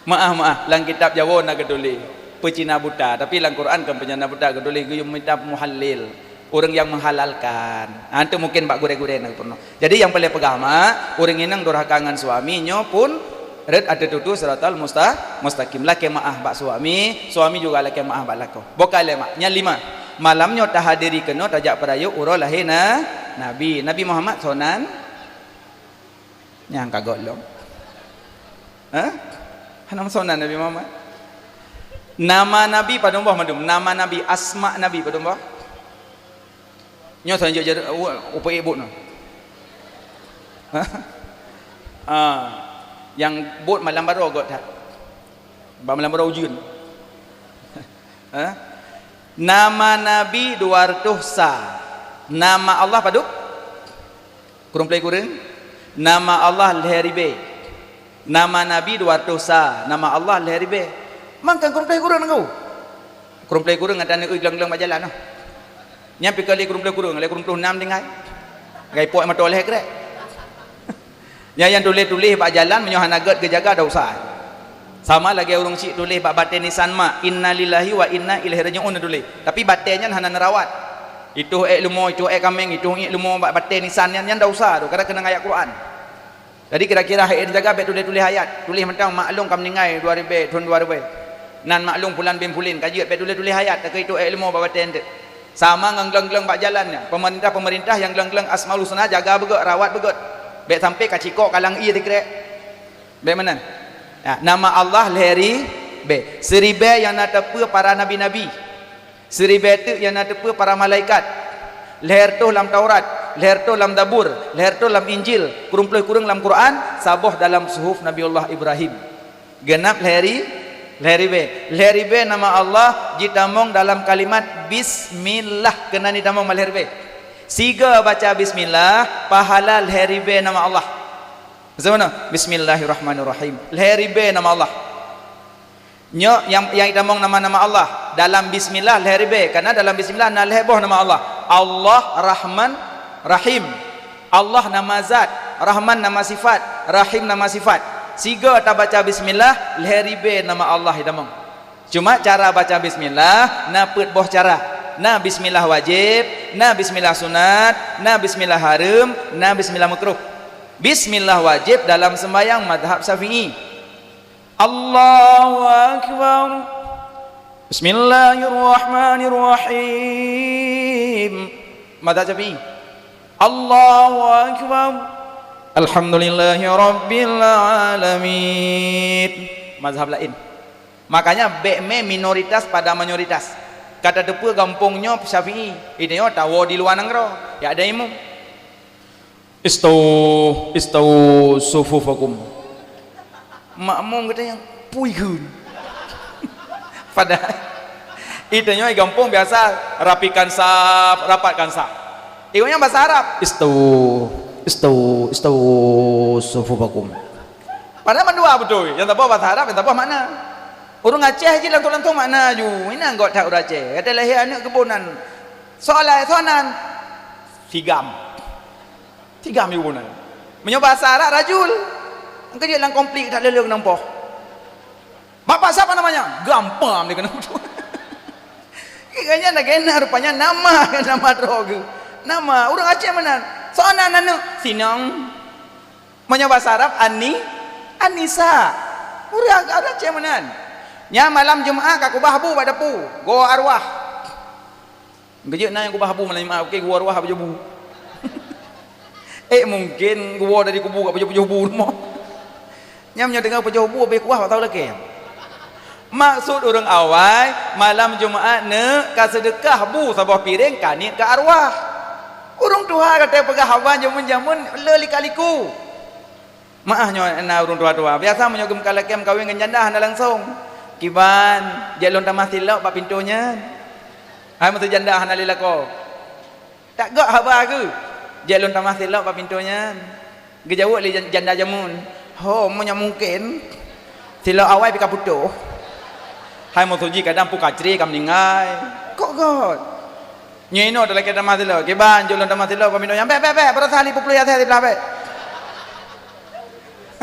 Meuáh, meuáh, lam kitab Jawoe na geutuléh peucina buta, tapi lam Quran kon peucina buta geutuléh, geuyue mita muhallil, ureuëng nyang menghalalkan. Ha, itu mungkin bak gurée-gurée na peurunoe. Jadi nyang paleng peugah mak, ureuëng inong durhaka ngon suami nyoe pun rot ateueh tutoe siratal musta-, mustaqim. Lakée meuáh bak suami, suami juga lakée meuáh bak lakoe. Boh ka lhée mak, nyan lima. Malam nyoe tahadiri keunoe tajak peurayeuk uroe lahé na-, Nabi. Nabi Muhammad soe nan? Nyang ka gohlom. Hah? Hana meusoe nan Nabi Muhammad. Nama Nabi padum boh mandum? Nama Nabi, asma Nabi padum boh? Nyoe saja jadi upeuék buet nyoe. Hah? Ah, nyang buet malam baroe göt that. Bak malam baroe ujeuen. Hah? Nama Nabi dua reutôh sa. Nama Allah padum? Kureueng plôh kureueng. Nama Allah lhée ribée. Nama Nabi dua reutôh sa. Nama Allah lhée ribée. Mangkang kureueng plôh kureueng nangku. Kureueng plôh kureueng ata neueu gleng-gleng bak jalan noh. Nyan pih ka lé kureueng plôh kureueng, lé kureueng plôh nam tinggai. Gai pok moto lhée krek. Nyan nyang tuléh-tuléh bak jalan meunyoe hana gét geujaga dosa. Sama lagée ureuëng syiek tuléh bak batée nisan mak, "Innalillahi wa inna ilaihi raji'un" tuléh. Tapi batée nyan hana neurawat. Itoh ék leumo, itoh ék kaméng, itoh ék leumo bak batée nisan nyan, nyan dosa tu, kadang keunong ayat Quran. Jadi kira-kira hai neujaga bék tuléh-tuléh ayat. Tuléh mantong mak lôn ka meuninggai dua ribée, thôn dua ribée. Nan mak lôn pulan bin pulan ka jeuet bék tuléh-tuléh ayat, takeu itoh ék leumo bak batée eunteuk. Sama ngon gleng-gleng bak jalan nyan. Peumeurintah-peumeurintah nyang gleng-gleng Asmaul Husna jaga beugét, rawat beugét. Bék sampai ka cikok kalang ie sikrek. Bék meunan. Ya, nama Allah lhée ribée. Siribée nyang na teupeue para nabi-nabi. Siribée teuk nyang na teupeue para malaikat. Lhée reutôh lam Taurat, lhée reutôh lam Zabur, lhée reutôh lam Injil, kureueng plôh kureueng lam Quran, saboh dalam suhuf Nabiullah Ibrahim. Geunab lhée ri-, lhée ribée. Lhée ribée nama Allah jitamong dalam kalimat bismillah, keunan jitamong bak lhée ribée. Sigoe baca bismillah, pahala lhée ribée nama Allah. Masa mana? Bismillahirrahmanirrahim. Lhée ribée nama Allah. Nyoe nyang, nyang jitamong nama-nama Allah. Dalam bismillah lhée ribée, karena dalam bismillah na lhée boh nama Allah. Allah Rahman Rahim. Allah nama zat, Rahman nama sifat, Rahim nama sifat. Sigoe tabaca bismillah, lhée ribée nama Allah jitamong. Cuma cara baca bismillah na peuet boh cara. Na bismillah wajéb, na bismillah sunat, na bismillah hareuem, na bismillah makruh. Bismillah wajéb dalam seumbahyang mazhab Syafi'i. Allahu Akbar. Bismillahirrahmanirrahim. Mazhab Syafi'i. Allahu Akbar. Alhamdulillahi Rabbil Alamin. Mazhab laén. Makanya bék mé minoritas pada mayoritas. Ka tateupeue gampông nyoe Syafi'i, i tanyoe tawoe di luwa nanggroe, ya ada imum. "Istau, istau sufufakum." Makmum geutanyong, "Peue kheun?" Padahai i tanyoe i gampông biasa, "Rapikan saf, rapatkan saf." I gobnyan bahasa Arab, "Istau, istau, istau sufufakum." Padahai mandua beutôi, nyang saboh bahasa Arab, nyang saboh makna. Ureuëng Aceh jih langsung-langsung makna ju. Inan gét that ureuëng Aceh. Gata lahé aneuëk keubonan. Soe lai, soe nan? Sigam. Sigam ibu nan. Meunyoe bahasa Arab, rajul. Engkau jeuet lam konflik that leuleung nampoh. "Bapak siapa namanya?" Gampang dia kena betul. Kayaknya nak kena rupanya nama, nama droge. Nama. Ureuëng Aceh meunan. Soe nan aneuëk? Sinong. Meunyoe bahasa Arab, Ani, Anisa. Ureuëng Aceh meunan. Nyan malam Jumat ka kubah bu bak dapu, goe arwah. Geujeuet na nyang kubah bu malam Jumat, oke, goe arwah pajoh bu. Eh, mungkin goe dari kubu ka pajoh-pajoh bu rumoh. Nyan meunyoe teungoh pajoh bu, habéh kuah bak tahu lakée. Maksud ureuëng awai, malam Jumat neuk ka seudeukah bu saboh piréng ka niet keu arwah. Ureuëng tuha gata peugah haba jameun-jameun le lika-liku. Meu'ah nyoe na ureuëng tuha-tuha. Biasa meunyoe geumeukalakée meukawen ngon janda hana langsong. "Kiban, jak lôn tamah silop bak pintoe nyan." Hai meusu janda hana lé lakoe. Tak gét haba keuh. "Jak lôn tamah silop bak pintoe nyan." Geujaweueb lé jan-, janda jameun, "Ho, meunyoe mungken, silop awai pih ka putôh." Hai meusu jih kadang pu kacré ka meuninggai. Kok gét? Nyoe inoe talakée tamah silop. "Kiban, jak lôn tamah silop bak pintoe nyan." "Bék, bék, bék, baroesa lhèe ploh Yasin siblah bék."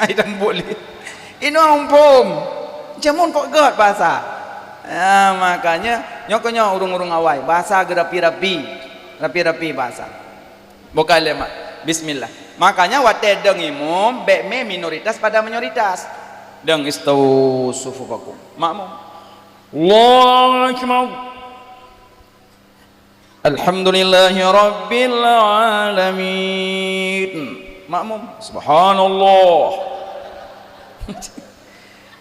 Hai tambuk lé. Inoe muphom. Jameun kok gét bahasa. Ah, makanya, nyoe keuh nyoe ureuëng-ureuëng awai. Bahasa geurapi-rapi. Rapi-rapi bahasa. Bukan lé mak. Bismillah. Makanya watée dong imum, bék mé minoritas pada mayoritas. Dong, "Istau sufufakum." Makmum. Allahu Akbar. "Alhamdulillahi Rabbil Alamin." Makmum, "Subhanallah."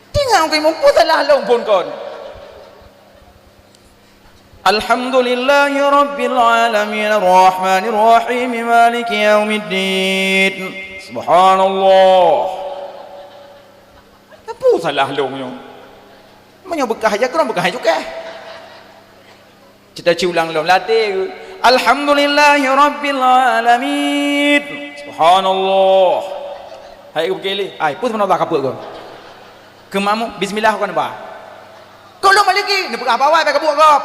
Tinggai keu imum, peue salah lôn phon kon. "Alhamdulillahi Rabbil Alamin, Ar-Rahmanir Rahim, Maliki Yaumiddin." Subhanallah. Peue salah lôn nyoe? Meunyoe beukah jak keurong, beukah jak cukéh. Cita ci ulang lom latée. "Alhamdulillahi Rabbil Alamin." Subhanallah. Hai, ibu kili. Hai, peue subhanallah kapeuet gob. Keu makmum, bismillah kon ba. Kok lom maliki, neupeugah bawai bak kabuet gob.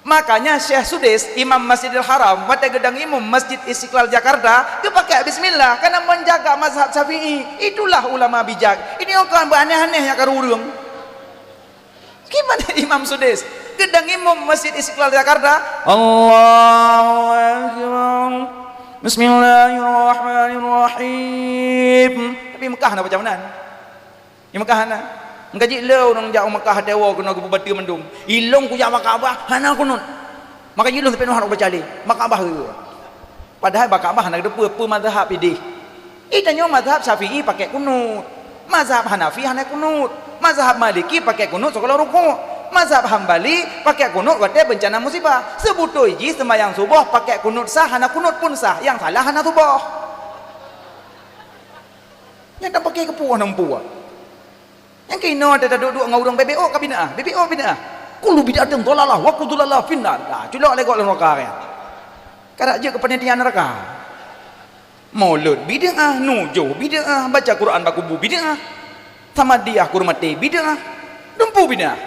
Makanya Syekh Sudais, Imam Masjidil Haram, watée geudong imum Masjid Istiqlal Jakarta, geupakai bismillah, karena menjaga mazhab Syafi'i. Itulah ulama bijak. Ini bukan beuaneh-aneh nyang karu ureuëng. Gimana Imam Sudais? Geudong imum Masjid Istiqlal Jakarta. Allahu Akbar. Bismillahirrahmanirrahim. Tapi Mekah na baca meunan. Di Mekah na. Engka jih le ureuëng jak u Mekah tewo keunoe geupeubateue mandum. Ilong kujak bak Ka'bah hana kunut. Maka jih lôn sampai noh hana baca lé. Bak Ka'bah. Padahai bak Ka'bah hana geuteupeue peue mazhab ideh. Ih, tanyoe mazhab Syafi'i pakai kunut. Mazhab Hanafi hana kunut. Mazhab Maliki pakai kunut sigohlom rukuk. Mazhab Hambali pakai kunut watée bencana musibah. Seubutôi jih seumayang suboh pakai kunut sah, hana kunut pun sah. Nyang salah hana suboh. Nyang tapakai keupeue hana meupeue. Nyang keunoe teuduek-duek ngon ureuëng B B O ka bid'ah, B B O bid'ah. Kullu bid'atin dhalalah wa kullu dhalalatin finnar. Dah, culok lé gob lam neraka nyan. Karak jeuet keu panitia neraka. Maulud bid'ah, nujoh bid'ah, baca Quran bak kubu bid'ah. Samadiyah kureung maté bid'ah. Dumpeue bid'ah.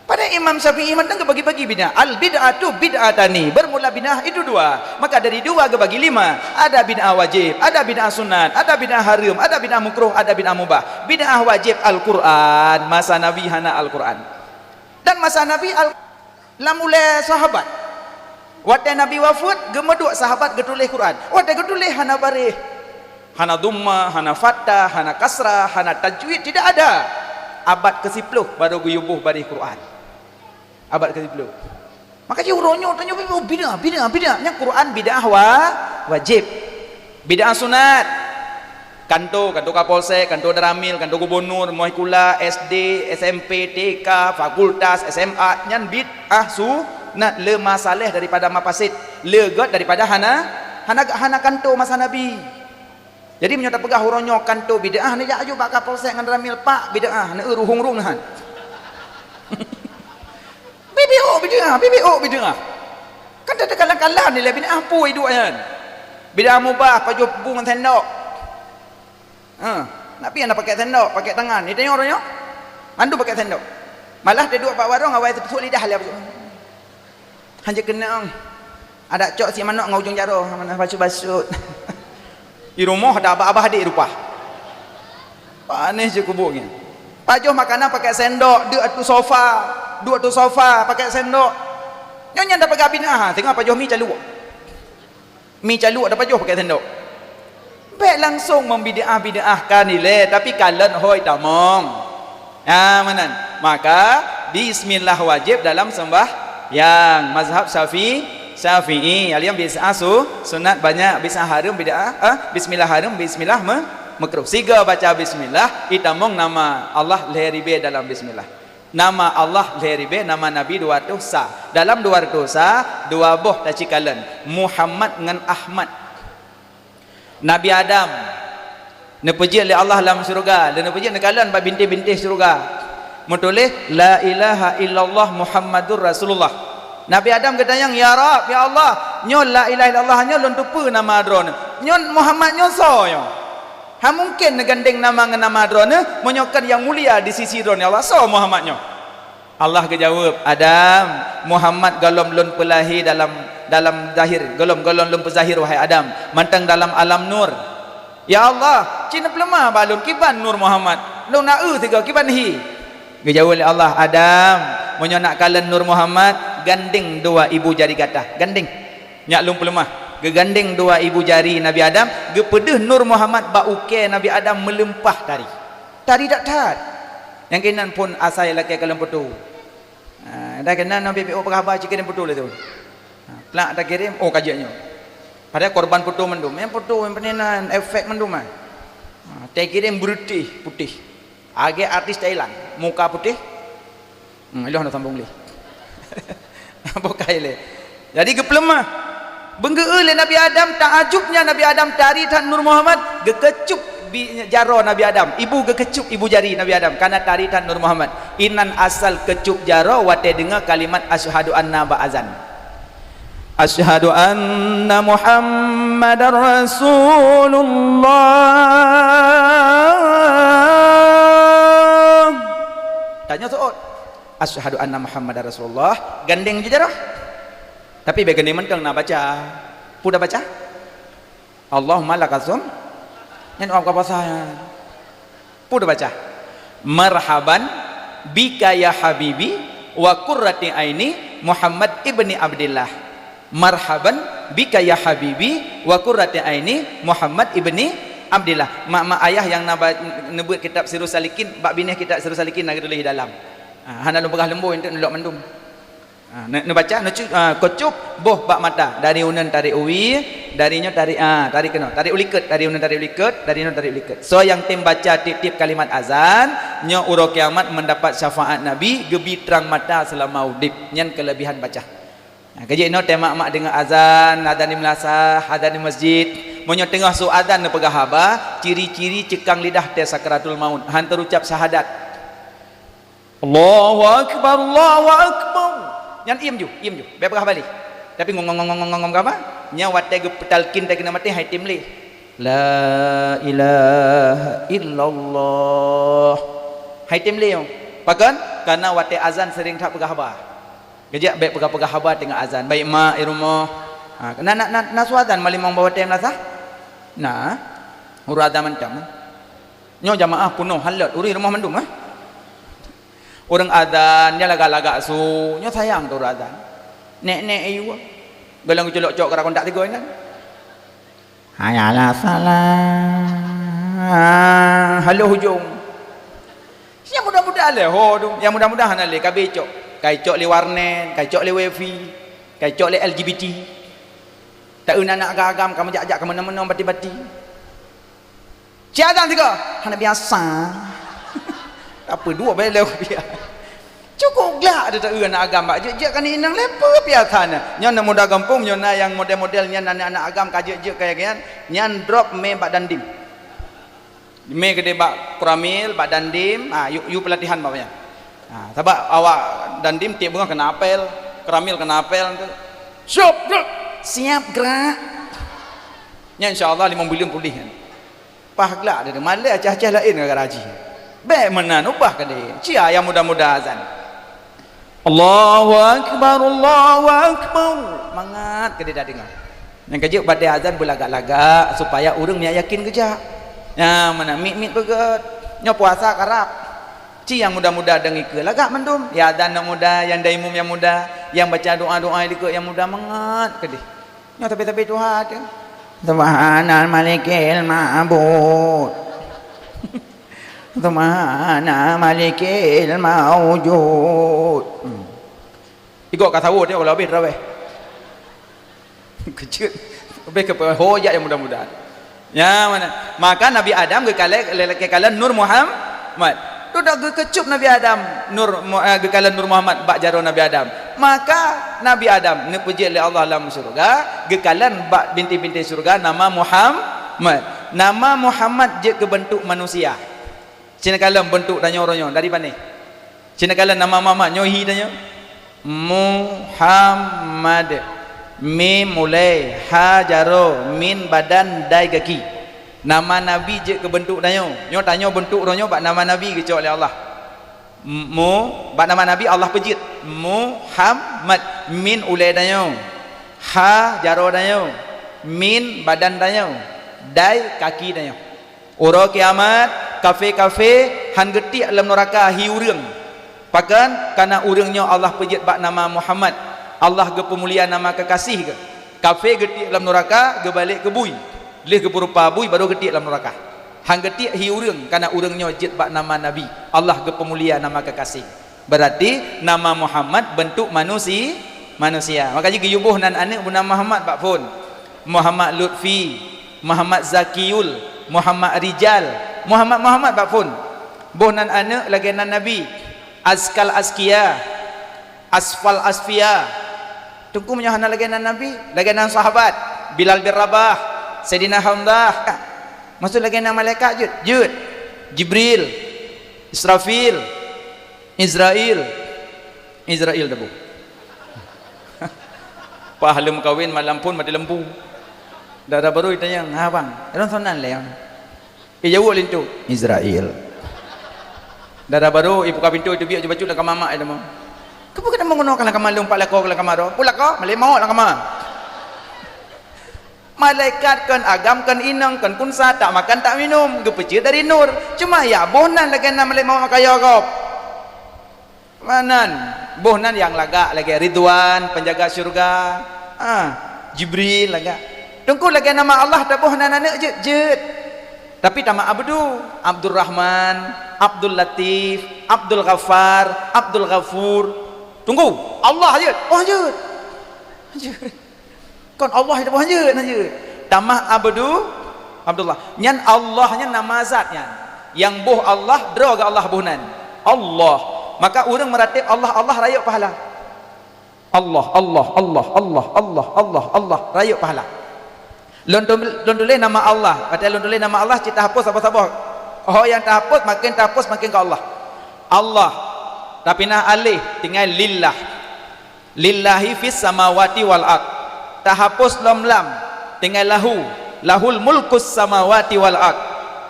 Padahai Imam Syafi'i mantong geubagi-bagi bid'ah. Al bid'atu bid'atani. Bermula bid'ah itu dua. Maka dari dua geubagi lima. Ada bid'ah wajib, ada bid'ah sunat, ada bid'ah haram, ada bid'ah makruh, ada bid'ah mubah. Bid'ah wajib Al-Quran. Masa Nabi hana Al-Quran. Dan masa Nabi Al-, lam ulée sahabat. Watée Nabi wafeuet, geumeuduek sahabat geutuléh Quran. Watée geutuléh hana baréh. Hana dhumma, hana fathah, hana kasrah, hana tajwid, tidak ada. Abad keusiploh baru geuyuboh baréh Quran. Abad keusiploh. Maka jih uroe nyoe tanyoe bid'ah, bid'ah, bid'ah. Nyang Quran bid'ah wa-, wajib. Bid'ah sunat. Kanto, kanto Kapolsek, kanto Danramil, kanto Gubernur, moh sikula, S D, S M P, T K, fakultas, S M A, nyan bid'ah sunat, le masalah daripada mafasid, le gét daripada hana, hana, hana kanto masa Nabi. Jadi meunyoe tapeugah uroe nyoe kanto bid'ah, neujak aju bak Kapolsek ngon Danramil, "Pak, bid'ah, neu ruhung rung nahan." Bibiuk bid'ah, bibiuk bid'ah. Kan teuka kalah-kalah nilai bid'ah pui duek nyan. Bid'ah mubah, pajoh bu ngon sendok. Ha, nak pian dah pakai sendok, pakai tangan. Ni tengok orang nyoe. Mandum pakai sendok. Malah dia duduk bak warung, awai teupusuk lidah dia. Hanya kena. Ada cok si manok ngon ujung jaroe, mana basut-basut. Di rumah ada abah-abah adik rupa. Panéh je kubuk nyan. Pajoh makanan pakai sendok, duduk ateueh sofa, duduk ateueh sofa pakai sendok. Nyoe nyan dah peugah bid'ah, tengok pajoh mi caluk. Mi caluk dah pajoh pakai sendok. Bèk langsung membid'ah-bid'ahkan ilèe, tapi kalon hôi tamong. Ha, meunan. Maka, bismillah wajib dalam sembahyang. Mazhab Syafi-, Syafi'i. Aliyam bid'ah su-, sunat banyak, bid'ah hareuem, bid'ah, eh, bismillah hareuem, bismillah me-, makruh. Sigoe baca bismillah, itamong nama Allah lhèe ribèe dalam bismillah. Nama Allah lhèe ribèe, nama Nabi dua ratus sa. Dalam dua ratus sa, dua boh tacikalon, Muhammad ngon Ahmad. Nabi Adam neupeujeuet lé Allah lam syeuruga, lé neupeujeuet neukalon bak bintéh-bintéh syeuruga. Meutuléh, "La ilaha illallah Muhammadur Rasulullah." Nabi Adam geutanyong, "Ya Rabb, ya Allah, nyoe la ilaha illallah nyoe lôn teupeue nama Droeneuh. Nyoe Muhammad nyoe soe nyoe? Hana mungken neugandeng nama ngon nama Droeneuh, meunyoe kon nyang mulia di sisi Droeneuh, ya Allah. Soe Muhammad nyoe?" Allah geujaweueb, "Adam, Muhammad gohlom lôn peulahé dalam, dalam zahir, gohlom, gohlom lôn peuzahir, wahai Adam, mantong dalam alam nur. Ya Allah, cit neupeuleumah bak lôn kiban nur Muhammad, lôn na eu sigoe kiban hi." Geujaweueb lé Allah, "Adam, meunyoe nak kalon nur Muhammad, gandeng dua ibu jari gata, gandeng. Nyak lôn peuleumah." Geugandeng dua ibu jari Nabi Adam, geupeudeuh nur Muhammad bak ukèe Nabi Adam meulimpah tari. Tari that-that. Nyang keunan phôn asai lakèe kalon foto. Ha, dah keunan Nabi P O peugah haba, ci kirém foto lé tu. Ha, plak takirém, oh, ka jeuet nyoe. Padahai korban foto mandum. Nyang foto nyang peunan efek mandum ah. Ha, takirém beureutih putéh. Agèe artis Thailand, muka putéh. Hmm, ilôn na sambung lé. Bukai lé. Jadi geupeuleumah. Beungeu-eu lé Nabi Adam, taajubnya Nabi Adam tari that Nur Muhammad, geukeucup bi-, jaroe Nabi Adam. Ibu geukeucup ibu jari Nabi Adam, karena tari that Nur Muhammad. Inan asal keucup jaroe watèe deungö kalimat asyhadu anna bak azan. Asyhadu anna Muhammadar Rasulullah. Tanyoe seuôt. Asyhadu anna Muhammadar Rasulullah. Gandeng ju jaroe. Tapi bèk gandeng mantong na baca. Peue dah baca? Allahumma lakasum. Nyan awak ka puasa nyan. Peue dah baca? Marhaban bika ya habibi wa qurrati aini Muhammad ibni Abdillah. Marhaban bika ya habibi wa qurrati aini Muhammad ibni Abdillah. Mak-mak ayah nyang na ba-, neubeuet kitab Sirus Salikin, bak binéh kitab Sirus Salikin na geutuléh di dalam. Ha, hana lôn peugah leumbô, eunteuk neulok mandum. Ha, ne-, neubaca, neucu-, ha, keucup boh bak mata. Dari uneun tarék u wie, dari nyoe tarék, ha, tarék keunoe. Tarék u likot, dari uneun tarék u likot, dari nyoe tarék u likot. Soe nyang tem baca tiep-tiep kalimat azan, nyoe uroe kiamat mendapat syafaat Nabi, geubi trang mata seulama udép. Nyan keulebihan baca. Ha, keujeuet nyoe teuh mak-mak deungö azan, azan di meulasah, azan di masjid. Meunyoe teungoh su azan neupeugah haba, ciri-ciri ceukang lidah teuh sakaratul maut, han teurucap syahadat. Allahu akbar, Allahu akbar. Nyan iem ju, iem ju. Bèk peugah baleh. Tapi ngong, ngong, ngong, ngong, ngong, ngong, apa? Nyan watèe geupeutalkin teuh keuneuk maté, hai tem lé. La ilaha illallah. Hai tem lé nyoe. Pakon? Karena watèe azan sering that peugah haba. Geujak bèk peugah-peugah haba teungoh azan. Baik mak di rumoh. Ha, na, na, na, na su azan malam limong bak watèe meulasah? Na. Ureueng azan mantong. Nyoe jamaah peunoh halot, ureueng rumoh mandum, eh. Ureueng azan, nyan lagak-lagak su, nyoe sayang keu ureueng azan. Nèk-nèk ayue. Golom geuculok cok keu rakondak tiga inan. Hayya 'alas shalah. Haloh ujong. Nyang mudah-mudah lé, ho tu. Nyang mudah-mudah hana lé, ka bèk cok. Ka icok lé warnet, ka icok lé wifi, ka icok lé L G B T. Taeu aneuk agam-agam ka meujak-jak keu meunoe-meunoe bati-bati. Cit azan sigoe, hana biasa. Apa dua bela biasa. Cukup glak ada tak aneuëk agam bak jeuet-jeuet kan inong lepe biasa na. Nyoe na muda gampông, nyoe na nyang model-model nyan aneuëk-aneuëk agam ka jeuet-jeuet kaya nyan, nyan drop mé bak Dandim. Mé keudeh bak Koramil, bak Dandim, ha, yuk, yuk pelatihan bak nyan. Ha, sabab awak Dandim tiep beungoh kena apel, Koramil kena apel tu. Siap, gerak. Siap, gerak. Nyan insya Allah limong buleuen puléh nyan. Pah glak dia, malée acah-acah laén gara-gara jih. Bék meunan, ubah keudeh. Cia nyang muda-muda azan. Allahu Akbar, Allahu Akbar. Mangat keudeh dah deungoe. Nyang keujeuet bak azan beulagak-lagak supaya ureuëng nyak yakin geujak. Nyan meunan, mit-mit beugét. Nyoe puasa karab. Ci nyang muda-muda deungi keu lagak mandum. Nyang azan nyang muda, nyang daimum nyang muda, nyang baca doa-doa di likot nyang muda, mangat keudeh. Nyoe tapi-tapi tuha tu. Subhanal malikil ma'bud. Subhana malikil maujud. Hmm. Igok ka sawot ya, kalau habéh tarawih. Keucut. Habéh ke ho jak nyang muda-muda. Ya, mana? Maka Nabi Adam geukalon, geukalon Nur Muhammad. Tu dak geukeucup Nabi Adam Nur Mu-, eh, geukalon Nur Muhammad bak jaroe Nabi Adam. Maka Nabi Adam neupeujeuet lé Allah lam syeuruga, geukalon bak binti-binti syeuruga nama Muhammad. Nama Muhammad jeuet keu beuntuk manusia. Sinoe kalon beuntuk tanyoe uroe nyoe dari panéh. Sinoe kalon nama Muhammad nyoe hi tanyoe. Muhammad. Mim ulée, ha jaroe, min badan, dai gaki. Nama Nabi jeuet keu beuntuk tanyoe. Nyoe tanyoe beuntuk uroe nyoe bak nama Nabi geucok lé Allah. Mu, bak nama Nabi Allah peujeuet. Muhammad. Min ulée tanyoe. Ha jaroe tanyoe. Min badan tanyoe. Dai kaki tanyoe. Uroe kiamat, kafé-kafé han geutiek lam nuraka hi ureuëng. Pakon? Kana ureuëng nyoe Allah peujeuet bak nama Muhammad. Allah geupeumulia nama keukasih geuh. Kafé geutiek lam nuraka, geubalek keu bui. Lheueh geupeurupa bui, baru geutiek lam nuraka. Han geutiek hi ureuëng, kana ureuëng nyoe jeuet bak nama Nabi. Allah geupeumulia nama keukasih. Berarti nama Muhammad beuntuk manusi-, manusia. Maka jih geuyue boh nan aneuëk beunama Muhammad bak phon. Muhammad Lutfi, Muhammad Zakiul, Muhammad Rijal, Muhammad-Muhammad bak phon. Boh nan aneuëk lagée nan Nabi, Azkal Azkia, Asfal Asfia. Teungku meunyoe hana lagée nan Nabi, lagée nan sahabat, Bilal bin Rabah, Saidina Hamzah. Maksud lagée nan malaikat jeuet? Jeuet. Jibril, Israfil, Izrail. Izrail taboh. Pah lheueh meukawen malam phon mati lampu. Dara barô itanyong, "Ha bang, lôn soe nan lé?" Ijaweueb linto, "Izrail." Dara barô ibuka pintoe, iteubiet ju bacut lam kama mak, iteumong. "Keupeue keuneuk meugunoe lam kama lôn, pat lakoe lam kama droe?" "Peue lakoe?" "Malée mawöt lam kama." Malaikat kon agam, kon inong, kon kunsa, tak makan, tak minum, geupeucit dari nur. Cuma ya boh nan lagée nan malée mawöt makayo gob. Manan, boh nan nyang lagak lagée Ridwan, penjaga syurga. Ah, Jibril lagak. Teungku lagée nama Allah taboh nan aneuëk jeuet-jeuet. Tapi tama Abdu, Abdul Rahman, Abdul Latif, Abdul Ghaffar, Abdul Ghafur. Teungku, Allah jeuet. Oh jeuet. Jeuet. Kon Allah itu boh jeuet na jeuet. Tamah Abdu, Abdullah. Nyan Allah nyan nama zat nyan. Nyang boh Allah, droe geuh Allah boh nan. Allah. Maka ureuëng meuratéb Allah, Allah rayeuk pahala. Allah, Allah, Allah, Allah, Allah, Allah, Allah, rayeuk pahala. Lôn tu-, lôn tuléh nama Allah. Watée lôn tuléh nama Allah, cit tahapus saboh-saboh. Oh nyang tahapus, makin tahapus, makin keu Allah. Allah. Tapi na alif, tinggai lillah. Lillahi fis samawati wal ard. Tahapus lom lam, tinggai lahu. Lahul mulkus samawati wal ard.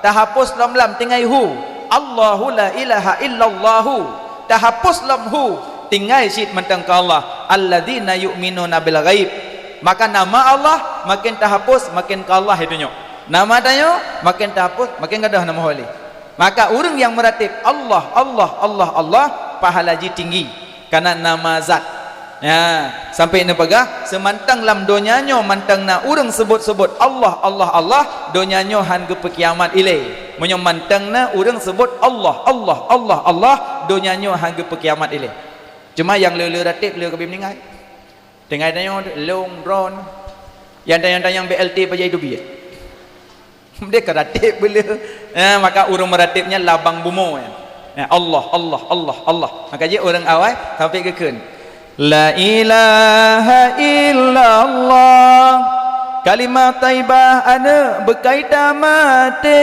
Tahapus lom lam, tinggai hu. Allahu la ilaha illallahu. Tahapus lom hu, tinggai cit mantong keu Allah. Alladzina yu'minuna bil ghaib. Maka nama Allah makin tahapus, makin keu Allah itu nyoe. Nama tanyoe makin tahapus, makin gadôh nama holi. Maka ureuëng nyang meuratéb Allah, Allah, Allah, Allah, pahala jih tinggi. Kana nama zat. Ya, sampai neupeugah, seumantong lam donya nyoe mantong na ureuëng seubut-seubut Allah, Allah, Allah, donya nyoe han geupeukiamat ilée. Meunyoe mantong na ureuëng seubut Allah, Allah, Allah, Allah, donya nyoe han geupeukiamat ilée. Cuma nyang le-le ratéb le ka bi meuninggai. Tinggai tanyoe long drone. Nyang tanyong-tanyong B L T pajan itu biet. Dia ka ratéb beu le. Eh, maka ureuëng meuratéb nyan labang bumoe. Eh, Allah, Allah, Allah, Allah. Maka jih ureuëng awai sampai geukheun, "La ilaha illallah." Kalimah thaibah aneuëk beukai tamaté.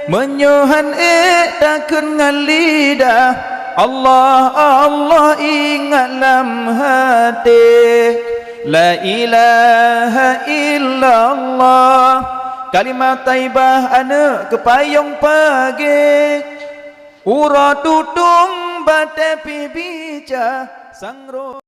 Meunyoe han ék takheun ngon lidah, Allah, Allah ingat lam haté. La ilaha illallah. Kalimah thaibah aneuëk keupayong pagée. Uroe tutong batée pih bica, sang ro-